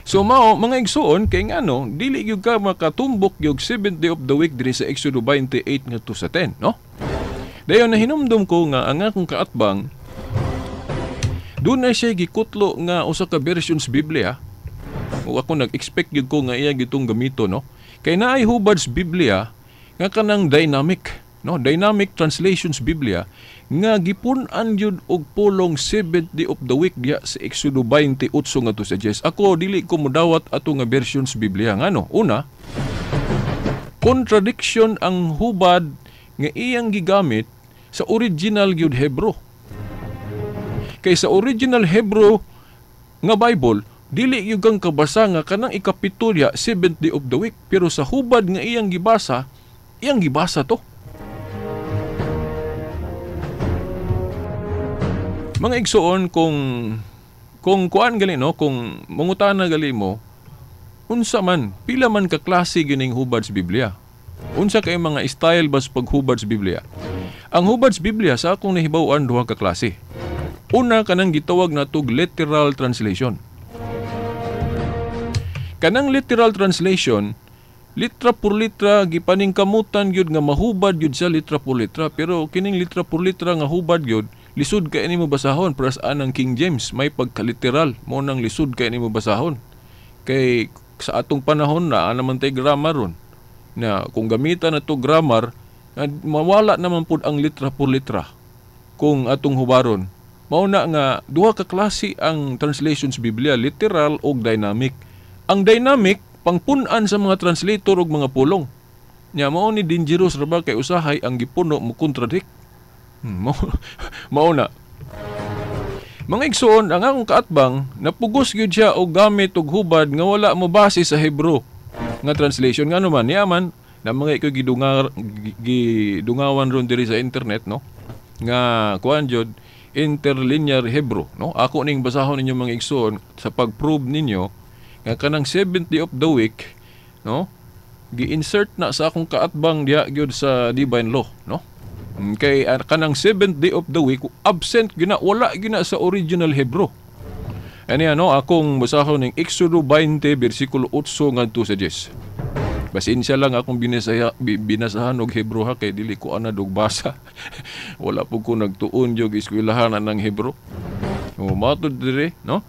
[SPEAKER 2] so mao mga igsuon kay ngano dili gyud ka makatumbok gyud 7th day of the week diri sa Exodo 28 ngadto sa 10, no? Dayon nahinumdum ko nga ang akong kaatbang dunay siya gikutlo nga usa ka version sa Biblia. O ako nag-expect gyud ko nga iya gitong gamito, no? Kay naay hubad sa Biblia nga kanang dynamic, no? Dynamic translations Biblia nga gipun-an gyud og pulong 7th day of the week diha sa Exodo 28 ngadto sa 10. Ako dili ko modawat ato nga version sa Biblia. Ngano? Una, contradiction ang hubad nga iyang gigamit sa original gyud Hebrew. Kay sa original Hebrew nga Bible, dili gyud kang kabasa nga kanang ikapito diha 7th day of the week, pero sa hubad nga iyang gibasa to. Mga igsuon, kung kuan gali, no, kung mangutana gali mo, unsa man, pila man ka klase gining hubad sa Biblia? Unsa kay mga style bas paghubad sa Biblia? Ang hubad sa Biblia sa akong nahibaw-an duha ka klase. Una, kanang gitawag natog literal translation. Kanang literal translation, litra por litra gipaningkamutan gyud nga mahubad gyud sa litra por litra, pero kining litra por litra nga hubad gyud lisod kay nimo basahon. Para sa anang King James may pagkaliteral, mo nang lisod kay nimo basahon. Kay sa atong panahon na naman tay grammar ron, na kung gamitan na to grammar, mawala naman pud ang litra por litra kung atong hubaron. Mao na nga duha ka klase ang translations Biblia, literal og dynamic. Ang dynamic pangpun-an sa mga translator og mga pulong. Nya mao ni dangerous ra ba kay usahay ang gipuno mo contradict. Mao na. Mga igsoon, ang akong kaatbang napugos gyud siya og gamit og hubad nga wala mo base sa Hebrew nga translation. Ngano man niya man na mga ikoy gidungawan ron diri sa internet, no, nga kuan jud interlinear Hebrew, no. Ako ning basahon ninyo mga igsoon sa pag-prove ninyo nga kanang 7th day of the week, no, gi-insert na sa akong kaatbang diha gyud sa divine law, no. Kay kanang 7th day of the week absent gina, wala gina sa original Hebrew. Ani ano akong basahon ning Exodo 20 bersikulo 8 ngadto sa 10. Basin siya lang akong binasahan og Hebrew ha, kay dili ko anad og basa. Wala po ko nagtuon jog eskwelahan anang Hebrew. O matud dire, no?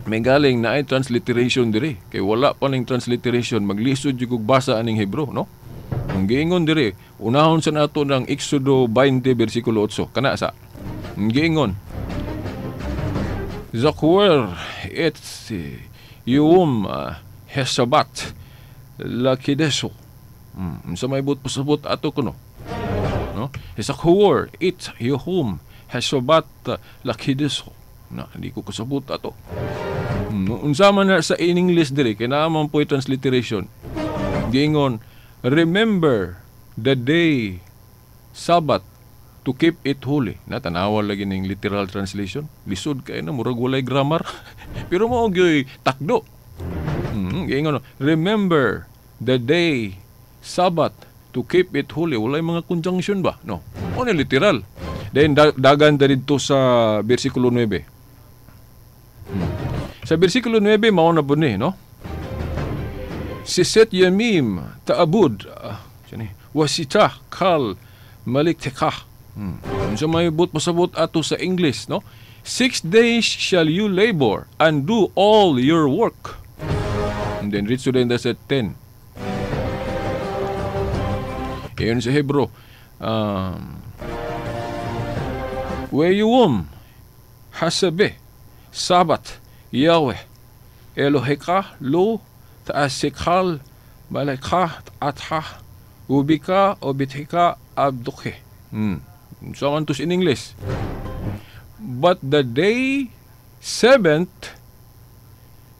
[SPEAKER 2] May galing na ay transliteration dire, kay wala pa ning transliteration, maglisod jud og basa aning Hebrew, no? Ang giingon dire, unahon sa nato ng Exodo 20 bersikulo 8. Kana sa ang giingon, Zakhor et yom hesabat lakideso. Sa may but pasabot ato kuno, no? Zakhor et yom hesabat lakideso. Na hindi ko kasabot ato. Unsa man na sa in English dire, kay naa man po'y transliteration. Giingon, remember the day Sabbath to keep it holy. Natanawa lagi ning literal translation. Lisod kay na, murag walay grammar. Pero mao gyoy takdo. Giingon, remember the day Sabbath to keep it holy. Walay mga conjunction ba? No. O ni literal. Then dagan ta didto sa bersikulo 9. Sa bersikulo 9 mao na pud ni, no? Siset yamim taabud Wasita kal malikteka. Unsa may but pasabot ato sa English, no? 6 days shall you labor and do all your work. And then read to the sa 10. Iyon sa Hebrew. Weyuum hasabe sabat Yahweh Eloheka lo taasikal malaka atha ubika obithika abdukhe. So antos in English. But the day seventh,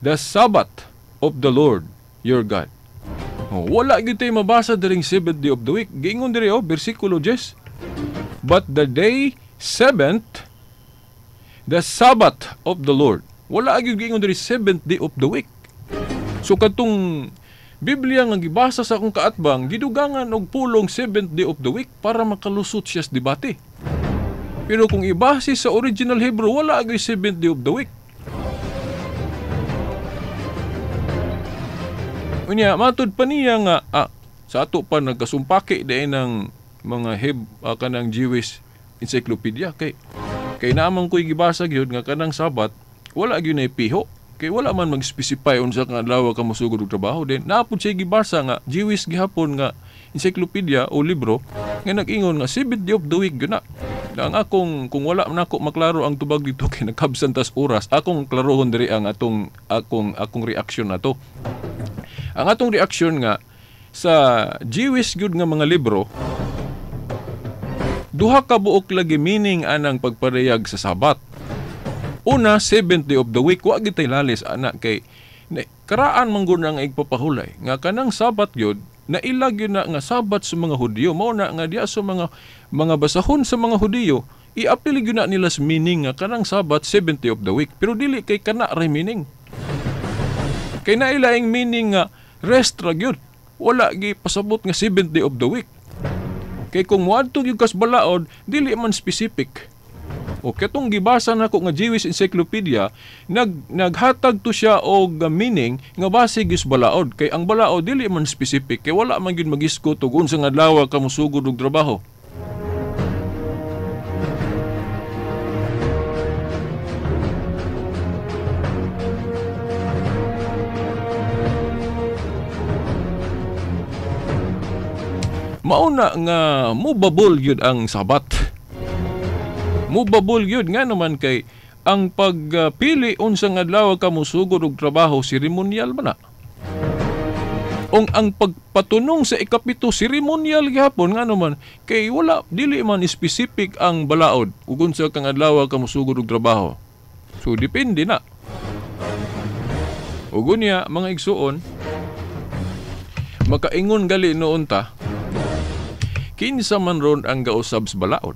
[SPEAKER 2] the Sabbath of the Lord your God. Oh, wala gyud tay mabasa diring seventh day of the week. Giingon diri oh, bersikulo 10. But the day seventh, the Sabbath of the Lord. Wala gyud giingon diri seventh day of the week. So katong Biblia nga gibasa sa akong kaatbang, gidugangan og pulong seventh day of the week para makalusot siya sa debate. Pero kung ibase sa original Hebrew, wala agay seventh day of the week. Unya, matud pa niya nga, sa ato pa nagkasumpaki dahil ng mga kanang Jewish encyclopedia. Kay naamang ko'y gibasa gyud nga kanang Sabat, wala gyud na ipiho. Kay wala man mag-specify unsa ka adlaw ka mosugod og trabaho. Then naapod siya gibasa nga Jewish gihapon nga encyclopedia o libro nga nag-ingon nga seventh day of the week gyud na. Ang akong kung wala man ako maklaro ang tubag dito kay nagkabsan tas oras, akong klarohon diri ang atong akong reaksyon nato. Ang atong reaksyon nga sa Jewish gyud nga mga libro, duha ka buok lagi meaning anang pagparayag sa Sabat. Una, seventh day of the week, wa gitay lalis ana kay karaan man gud ang igpapahulay nga kanang Sabat gyud nailag yun na nga Sabat sa mga Hudiyo. Mao na nga diya sa mga basahon sa mga Hudiyo, i-apil yun na nila sa meaning nga kanang Sabat seventh day of the week. Pero dili kay kana ray meaning. Kay nailaing meaning nga rest ra gyud. Wala gi pasabot nga seventh day of the week. Kay kung moadto gyud kas balaod, dili man specific. O katong gibasa nako nga Jewish Encyclopedia, naghatag to siya og meaning nga base gyud balaod. Kay ang balaod dili man specific, kay wala man gyud magiskot og unsa nga adlaw ka mosugod og trabaho. Mauna nga mubabol gyud ang Sabat. Mubabol gyud nga naman kay ang pagpili unsang adlaw ka mosugod og trabaho seremonyal man na. Ong ang pagpatunong sa ikapito seremonyal gihapon nga naman kay wala dili man specific ang balaod ug unsa kang adlaw ka mosugod og trabaho. So depende na. Ug unya mga igsuon, makaingon gali noon ta kinsa man ron ang gausab sa balaod.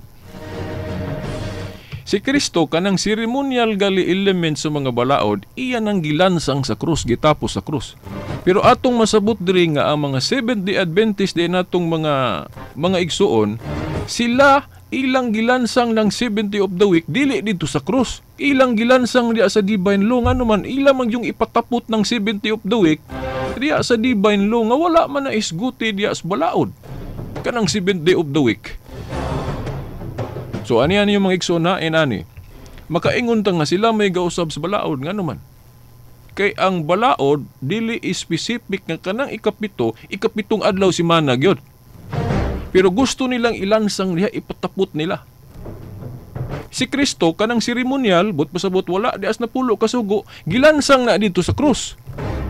[SPEAKER 2] Si Kristo kanang seremonial gali element sa mga balaod, iya nang gilansang sa krus, gitapos sa krus. Pero atong masabot diri nga ang mga Seventh-day Adventist di natong mga igsuon, sila ilang gilansang ng seventh day of the week dili dito sa krus. Ilang gilansang diya sa divine law, ngano man ilang man yung ipatapot ng seventh day of the week diya sa divine law nga wala man na isguti diya sa balaod kanang seventh day of the week. So ani ani yung mga igsoon na inani. Makaingon ta nga sila may gausab sa balaod, ngano man. Kay ang balaod dili specific nga kanang ikapito, ikapitong adlaw si mana gyud. Pero gusto nilang ilansang diha, ipatapot nila. Si Kristo kanang seremonyal, but pasabot wala dias napulo kasugo, gilansang na dito sa krus.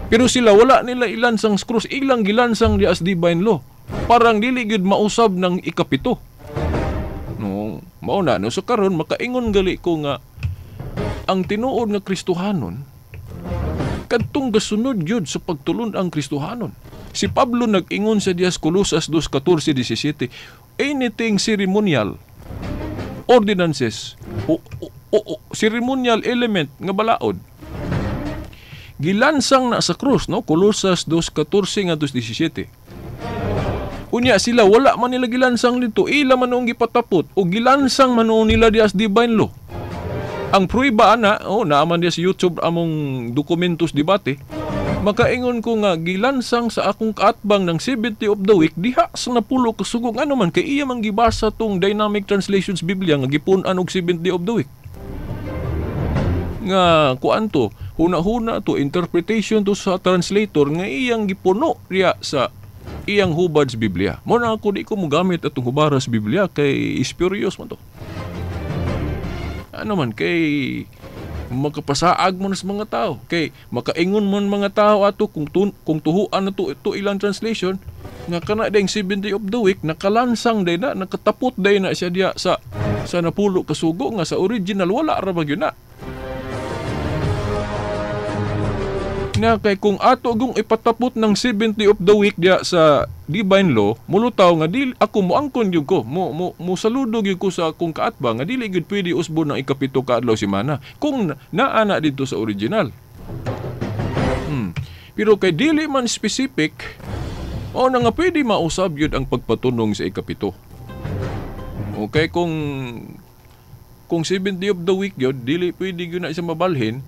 [SPEAKER 2] Pero sila wala nila ilansang sa krus, ilang gilansang dias divine law. Parang dili gyud mausab ng ikapito. No, mao na no. So karon makaingon gali ko nga ang tinuod nga Kristohanon kadtong gasunod gyud sa pagtulon ang Kristohanon. Si Pablo nag-ingon sa Dias Colosas 2:14-17, anything ceremonial, ordinances, o ceremonial element nga balaod, gilansang na sa krus, no? Colosas 2:14-17. Unya sila wala man nila gilansang dito, ila man noong gipatapot o gilansang man noong nila dias divine law. Ang pruiba ana, oh, naaman diya sa YouTube among dokumentos debate Makaingon ko nga gilansang sa akong kaatbang ng 70 of the week diha sa napulo ka sugo, ngano man kay iya man gibasa tong Dynamic Translations Biblia nga gipun-an og 70 of the week. Nga kuan to, huna-huna to, interpretation to sa translator nga iyang gipuno diha sa iyang hubad sa Biblia. Mo na ako di ko mogamit atong hubara sa Biblia kay spurious man to. Ano man kay makapasaag mo na sa mga tao. Kay makaingon man mga tao ato kung tuhuan na to ito ilang translation nga kana ding 70 of the week nakalansang day na, nakatapot day na siya diha sa napulo ka sugo nga sa original wala ra ba gyud na. Na kay kung ato gung ipatapot ng 70 of the week diha sa divine law, mulutaw nga dili ako moangkon gyud ko, mo saludo gyud ko sa akong kaatbang nga dili gyud pwede usbon ng ikapito ka adlaw semana kung naa na didto sa original. Pero kay dili man specific, mao na nga pwede mausab gyud ang pagpatunong sa ikapito. Okay, kung 70 of the week gyud dili pwede gyud na siya mabalhin.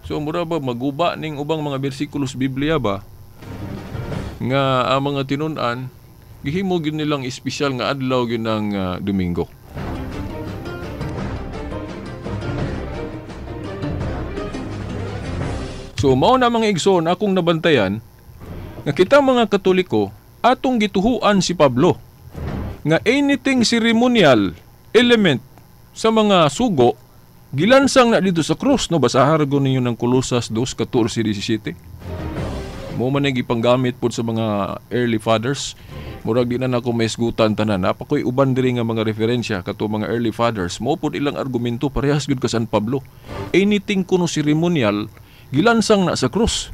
[SPEAKER 2] So mura ba maguba ning ubang mga bersikulos Biblia ba nga ang mga tinun-an gihimo gyud nilang espesyal nga adlaw gyud ng Domingo. So mao na mga igsoon akong nabantayan nga kita mga Katoliko atong gituhuan si Pablo nga anything ceremonial element sa mga sugo gilansang na dito sa krus, no? Basahan ko ninyo ng Colosas 2:14-17. Mo man ay gipanggamit pod sa mga early fathers. Murag di na nako maisgutan tanan. Napakoy uban diri nga mga referensya kato mga early fathers. Mo pod ilang argumento parehas gyud ka San Pablo. Anything kuno ceremonial gilansang na sa krus.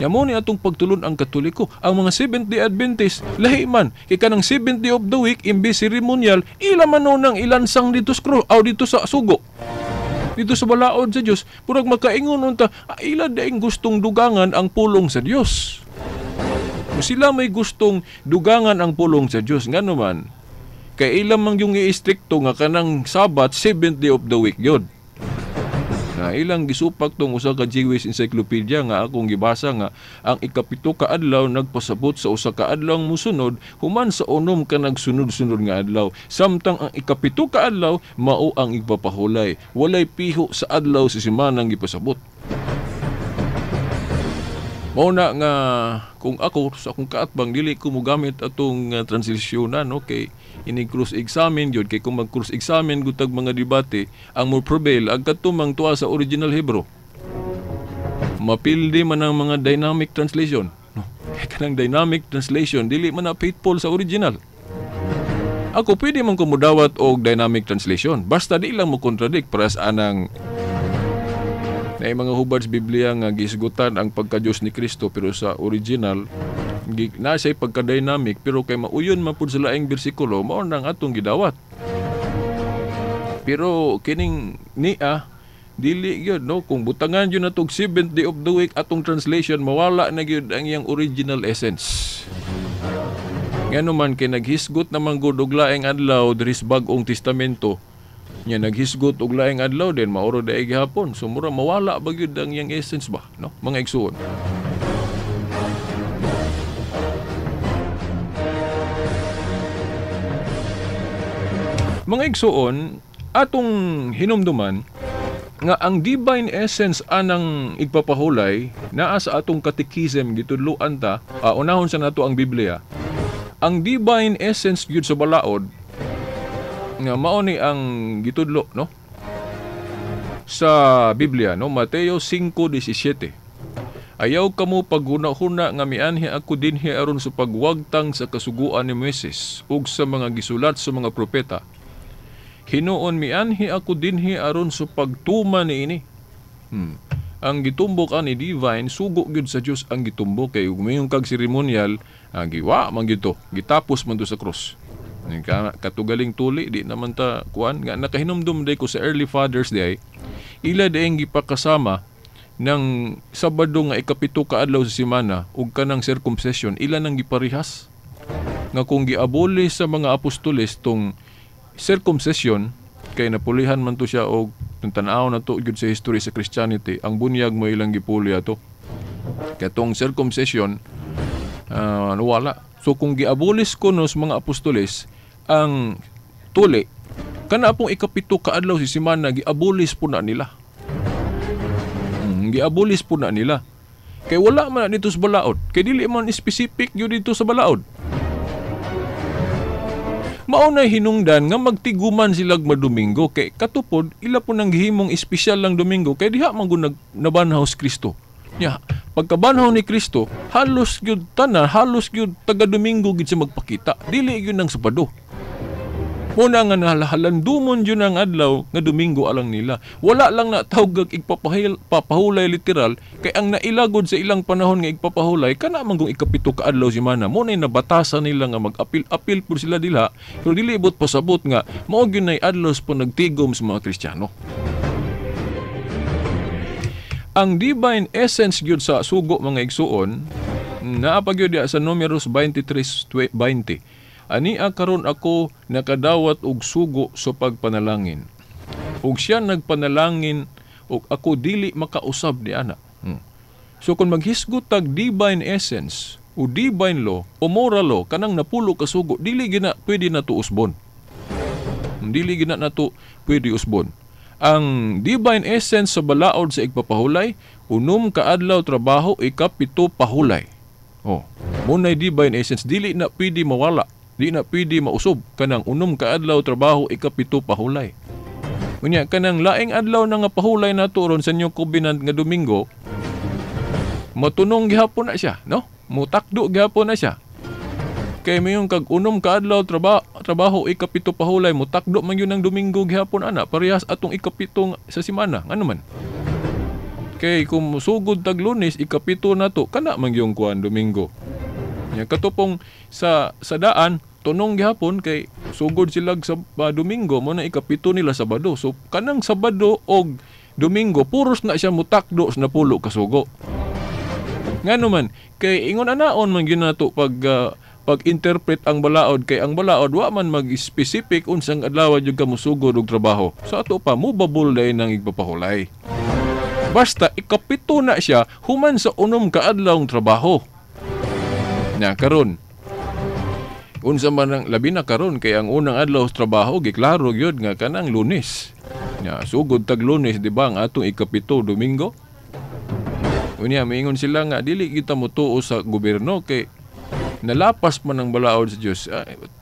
[SPEAKER 2] Ya mo ni atong pagtulon ang Katoliko. Ang mga Seventh-day Adventist lahi man kay kanang 7th day of the week imbes ceremonial ila man nang ilansang dito sa krus aw dito sa sugo. Dito sa balaod sa Dios, purag makaingon unta, ila daing gustong dugangan ang pulong sa Dios. Kung sila may gustong dugangan ang pulong sa Dios, ngano man kay ila mang yung iistrikto nga kanang Sabat 7th day of the week yun. Na ilang gisupak tong usa ka Jewish Encyclopedia nga akong gibasa nga ang ikapito ka adlaw nagpasabot sa usa ka adlaw musunod human sa unom ka nagsunod-sunod nga adlaw, samtang ang ikapito ka adlaw mao ang igpapahulay, walay piho sa adlaw sa semanang gipasabot. Mao na nga kung ako sa akong kaatbang dili ko mogamit atong translasyonan, no, kay ini cross examine gyud, kay kung mag cross examine gutag mga debate ang mo prevail ang katumang tuwa sa original Hebrew. Mapildi man ang mga dynamic translation, no? Kay kanang dynamic translation dili man na faithful sa original. Ako pwede man ko modawat og dynamic translation basta di lang mo contradict para sa anang na mga hubad sa Biblia nga gisgutan ang pagka-Diyos ni Kristo, pero sa original na siya'y pagka-dynamic, pero kay mauyon man pud sa laing bersikulo mao nang atong gidawat. Pero kining niya dili gyud, no, kung butangan gyud natog 7th day of the week atong translation mawala na gyud ang iyang original essence. Ngano man kay naghisgot naman gud og laing adlaw diri sa Bag-ong Testamento. Nya naghisgot og laing adlaw din mauro daig gihapon. So mura mawala ba gyud ang iyang essence ba, no, mga igsuon. Mga igsuon, atong hinumduman nga ang divine essence anang igpapahulay naa sa atong catechism gitudloan ta, unahon sa nato ang Biblia. Ang divine essence gyud sa balaod nga mao ni ang gitudlo, no, sa Biblia, no, Mateo 5:17. Ayaw kamo paghuna-huna nga mianhi ako dinhi aron sa pagwagtang sa kasuguan ni Moises ug sa mga gisulat sa mga propeta. Hinuon mianhi ako dinhi aron sa pagtuma niini. Ang gitumbok ani divine sugo gyud sa Dios ang gitumbok kay umayon kag seremonial giwa man gyud to, gitapos man to sa krus. Katugaling tuli di naman ta kuan nga nakahinumdum day ko sa early fathers day ila daing gipakasama ng Sabado nga ikapito ka adlaw sa semana ug kanang circumcision ila nang giparehas nga kung giaboli sa mga apostoles tong circumcision kay napulihan man to siya og tan-aw na to gyud sa history sa Christianity ang bunyag mo ilang gipuli ato. Katong circumcision wala. So kung giabolis kuno sa mga apostoles ang tuli, kana pong 7 ka adlaw si semana giabolis po na nila. Giabolis po na nila. Kay wala man na dito sa balaod. Kay dili man specific yun dito sa balaod. Mao na hinungdan nga magtiguman silag madomingo kay katupod ila po nang gihimong espesyal lang Domingo kay diha man gud nabanhaw si Kristo. Nya, pagkabanhaw ni Kristo, halos gyud tanan, halos gyud taga Domingo gyud siya magpakita. Dili gyud nang Sabado. Muna nga nahalandumon yun ang adlaw nga Domingo alang nila. Wala lang na tawag igpapahulay literal kay ang nailagod sa ilang panahon nga igpapahulay kana man kung 7 ka adlaw semana. Mo na nabatasan nila nga mag-apil-apil pud sila dila pero dili ibot pasabot nga mao gyud nay adlaw sa panagtigom sa mga Kristiyano. Ang divine essence gyud sa sugo, mga igsuon, naa pa gyud diha sa Numeros 23:20. Ania karon ako nakadawat og sugo sa pagpanalangin. Ug siya nagpanalangin ug ako dili makausab ni ana. So kung maghisgot tag divine essence o divine law o moral law kanang napulo ka sugo, dili gina pwede nato usbon. Dili gina nato pwede usbon. Ang divine essence sa balaod sa igpapahulay, 6 ka adlaw trabaho, 7 pahulay. Oh, munay divine essence dili na pwede mawala. Di na pwede mausob kanang 6 ka adlaw trabaho, 7 pahulay. Unya kanang laing adlaw na nga pahulay nato ron sa New Covenant nga Domingo, matunong gihapon na siya, no? Mutakdo gihapon na siya. Kay mayon kag 6 ka adlaw trabaho, 7 pahulay, mutakdo man yun ang Domingo gihapon ana, parehas atong 7 sa semana. Ngano man? Kay kung sugod tag Lunes, 7 na to, kana man yung kuan Domingo. Nya katupong sa daan tunong gihapon kay sugod sila sa Domingo, mo na 7 nila Sabado. So kanang Sabado og Domingo puros na siya mutakdo sa napulo ka sugo. Ngano man kay ingon anaon man gyud nato pag pag-interpret ang balaod kay ang balaod wa man mag-specific unsang adlaw jud ka mosugod og trabaho. Sa ato pa mobabol dayon ang igpapahulay. Basta 7 na siya human sa 6 ka adlawng trabaho. Na karon unsa man ang labi na karon kay ang unang adlaw sa trabaho giklaro gyud nga kanang Lunes. Nya sugod tag Lunes, di ba, ang atong 7 Domingo. Unya miingon sila nga dili kita motuo sa gobyerno kay nalapas man ang balaod sa Dios.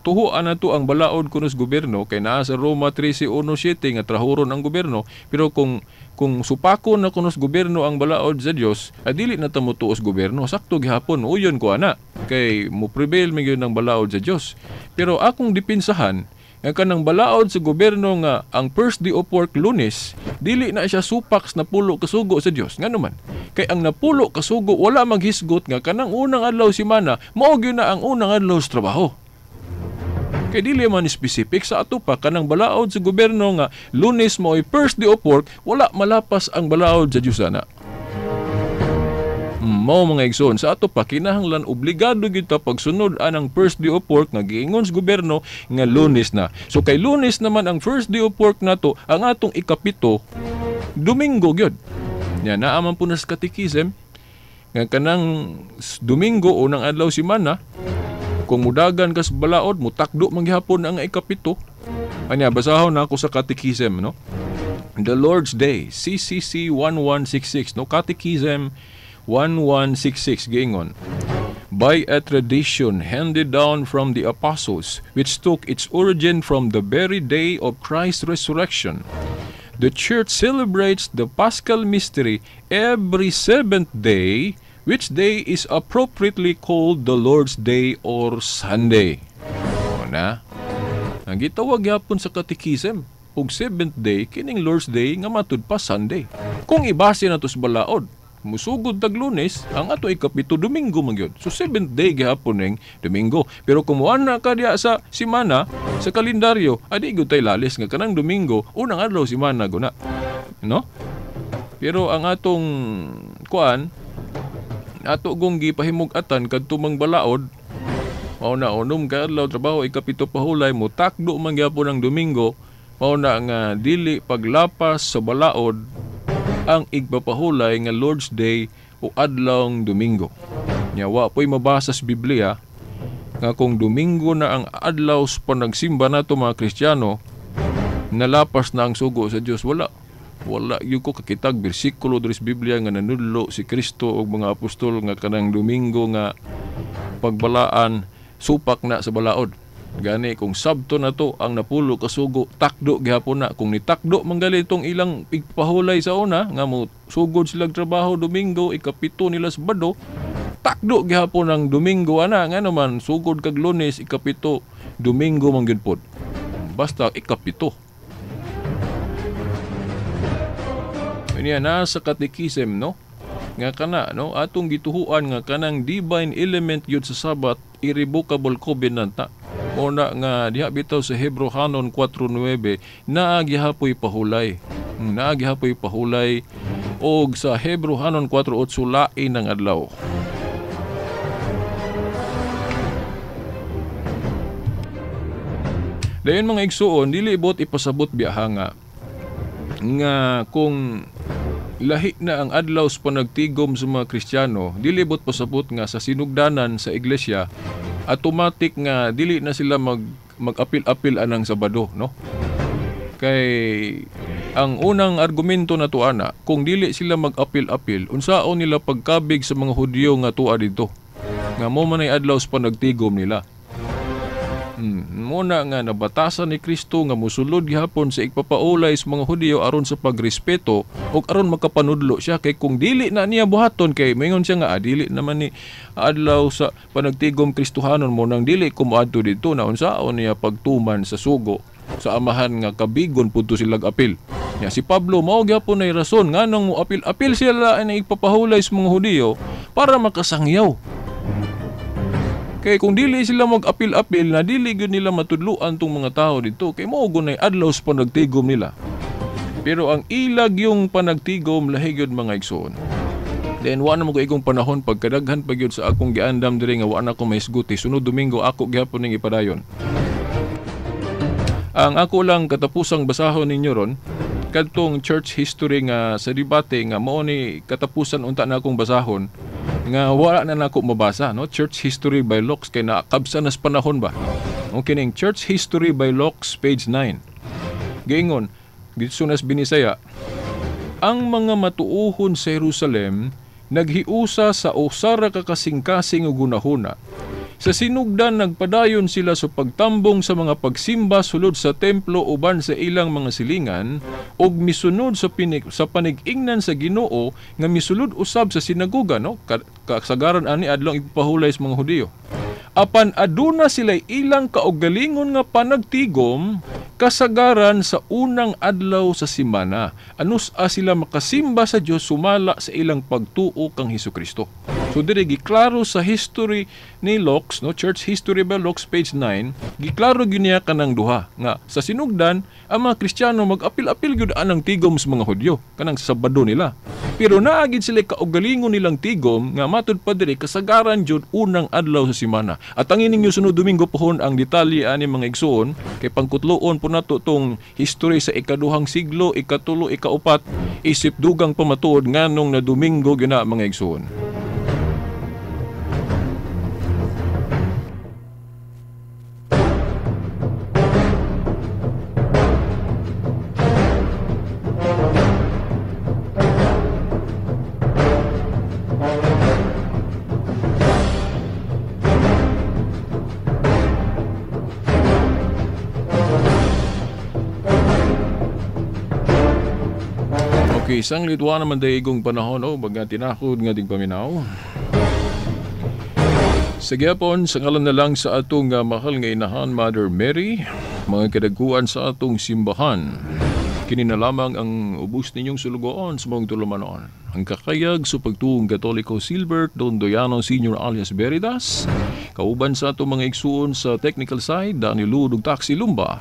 [SPEAKER 2] Tuhuan na to ang balaod kuno sa gobyerno kay naa sa Roma 13:1-7 nga trahuron ang gobyerno, pero kung supako na kuno sa gobyerno ang balaod sa Dios, dili na ta motuo sa gobyerno. Sakto gihapon uyon ko ana kay mo prevail man gyud ang balaod sa Dios. Pero akong dipinsahan nga kanang balaod sa gobyerno nga ang first day of work Lunes, dili na siya supaks na pulo kasugo sa Dios. Ngano man? Kay ang napulo kasugo wala maghisgot nga kanang unang adlaw semana mao gyud na ang unang adlaw sa trabaho. Kay dili man specific sa ato pa kanang balaod sa gobyerno nga Lunes mao'y first day of work, wala malapas ang balaod sa Dios ana. Mao mga igsoon, sa ato pa kinahanglan obligado gyud ta pagsunod anang first day of work nga giingon sa gobyerno nga Lunes na. So kay Lunes naman ang first day of work nato, ang atong 7 Domingo gyud. Nya naa man po na sa catechism nga kanang Domingo unang adlaw semana, kung mudagan ka sa balaod mutakdo man gihapon ang 7. Anya basahon na ako sa catechism, no? The Lord's Day, CCC 1166, no? Catechism 1166 giingon, by a tradition handed down from the apostles, which took its origin from the very day of Christ's resurrection, the Church celebrates the Paschal mystery every seventh day, which day is appropriately called the Lord's Day or Sunday. O na, ang gitawag gyapon sa catechism og seventh day kining Lord's Day nga matud pa Sunday. Kung ibase nato sa balaod, musugod tag Lunes, ang ato 7 Domingo man gyud. So seventh day gihapon ning Domingo. Pero kung muana ka diha sa semana sa kalendaryo, adi gyud tay lalis nga kanang Domingo unang adlaw semana guna. No? Pero ang atong kuan ato gong gipahimug-atan kadto mang balaod, mao na 6 ka adlaw trabaho, 7 pahulay, mutakdo man gyapon ang Domingo, mao na nga dili paglapas sa balaod ang igpapahulay nga Lord's Day o adlawng Domingo. Nya wa po'y mabasa sa Biblia nga kung Domingo na ang adlaw sa panagsimba nato mga Kristiyano, nalapas na ang sugo sa Dios. Wala. Wala gyud ko kakitag bersikulo diri sa Biblia nga nanudlo si Kristo og mga apostol nga kanang Domingo nga pagbalaan supak na sa balaod. Gani kung Sabto na to ang napulo ka sugo, takdo gihapon na. Kung nitakdo manggali itong ilang pagpahulay sa una nga mo sugod silang trabaho Domingo, ikapito nila sa Sabado, takdo gihapon ang Domingo ana, nga naman sugod kag Lunes, ikapito, Domingo man gyud pod. Basta ikapito. Niya nasa katekism, no? Nga kana, no, atong gituhuan nga kanang divine element gyud sa Sabat, irrevocable covenant na. Una nga diha bitaw sa Hebreohanon 4:9 naa gihapoy pahulay. Naa gihapoy pahulay og sa Hebreohanon 4:8 lain ang adlaw. Dayon mga igsuon, dili ibot ipasabot biyaha nga nga kung lahi na ang adlaw sa panagtigom sa mga Kristiyano, dili ibot pasabot nga sa sinugdanan sa iglesia automatic nga dili na sila mag-apil-apil anang Sabado, no? Kay ang unang argumento na tuana, kung dili sila mag-apil-apil, unsaon nila pagkabig sa mga Hudyo nga tua dito nga mo man ay adlaw sa panagtigom nila. Muna nga nabatasan ni Kristo nga musulod gihapon sa igpapaulay sa mga Hudyo aron sa pagrespeto ug aron makapanudlo siya, kay kung dili na niya buhaton, kay moingon siya nga dili naman ni adlaw sa panagtigom Kristohanon mo nang dili ko moadto didto, na unsaon niya pagtuman sa sugo sa amahan nga kabigon pudto silag apil. Nya si Pablo mao gyapon nay rason nganong mo apil-apil sila ang igpapahulay sa mga Hudyo para makasangyaw. Kay kung dili sila mag-apil-apil, na dili gyud nila matudluan tong mga tao dito, kay mao gunay adlaw sa panagtigom nila. Pero ang ilag yung panagtigom lahi gyud mga igsoon. Then wa na mo igong panahon, pagkadaghan pa gyud sa akong giandam diri nga wa na ko mahisguti. Sunod Domingo ako gihapon ning ipadayon. Ang ako lang katapusang basahon ninyo ron kadtong church history nga sa debate nga mao ni katapusan unta na akong basahon nga wala na nako mabasa, no? Church History by Locks, kay nakabsa nas panahon ba. Okay, ning Church History by Locks page 9. Giingon didto nas Binisaya, ang mga matuohon sa Jerusalem naghiusa sa usa ra ka kasing-kasing ug hunahuna. Sa sinugdan nagpadayon sila sa pagtambong sa mga pagsimba sulod sa templo uban sa ilang mga silingan ug misunod sa panig-ingnan sa Ginoo nga misulod usab sa sinagoga, no? Kasagaran ani adlong ipahulay sa mga Hudiyo. Apan aduna sila ilang kaugalingon nga panagtigom kasagaran sa unang adlaw sa simana. Anus-a sila makasimba sa Dios sumala sa ilang pagtuo kang Hesukristo. So diri giklaro sa history ni Locks, no, Church History by Locks page 9, giklaro gyud niya kanang duha nga sa sinugdan ang mga Kristiyano mag-apil-apil gyud anang tigom sa mga Hudyo kanang Sabado nila. Pero naa gid sila kaugalingon nilang tigom nga matud pa diri kasagaran jud unang adlaw sa simana. At ang ininyo sunod Domingo pohon ang detalye ani mga igsoon, kay pangkutloon po nato tong history sa ikaduhang siglo, ikatulo, ikaupat, isip dugang pamatuod nganong na Domingo gyud na mga igsoon. Okay, isang litwa naman dahi igong panahon, o baga tinakod nga tigpaminaw. Sa gyapon, sa ngalan na lang sa atong mahal nga inahan, Mother Mary, mga kadaguan sa atong simbahan. Kini na lamang ang ubos ninyong sulugoon sa mga tulumanon. Ang kakayag sa pagtuong Katoliko Silbert Dondoyano Sr. alias Veritas, kauban sa atong mga igsuon sa technical side, Dani Ludog Taxi Lumba.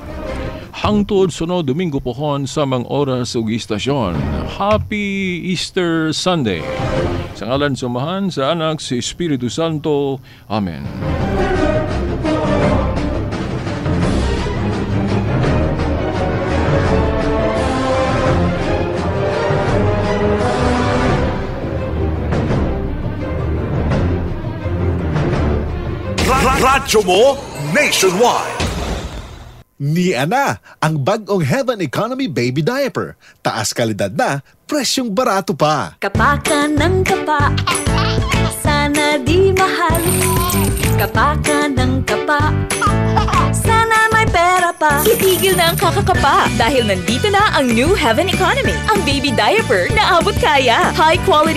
[SPEAKER 2] Hangtod sunod Domingo pohon sa mga oras ug istasyon. Happy Easter Sunday. Sa ngalan sa Amahan, sa Anak, sa Espiritu Santo. Amen.
[SPEAKER 1] Radyo mo nationwide.
[SPEAKER 3] Nia na ang bag-ong Heaven Economy Baby Diaper. Taas kalidad na, presyong barato pa.
[SPEAKER 4] Kapa ka ng kapa, sana di mahal. Kapa ka ng kapa, sana may pera pa.
[SPEAKER 5] Itigil na ang kakakapa dahil nandito na ang new Heaven Economy. Ang baby diaper na abot kaya. High quality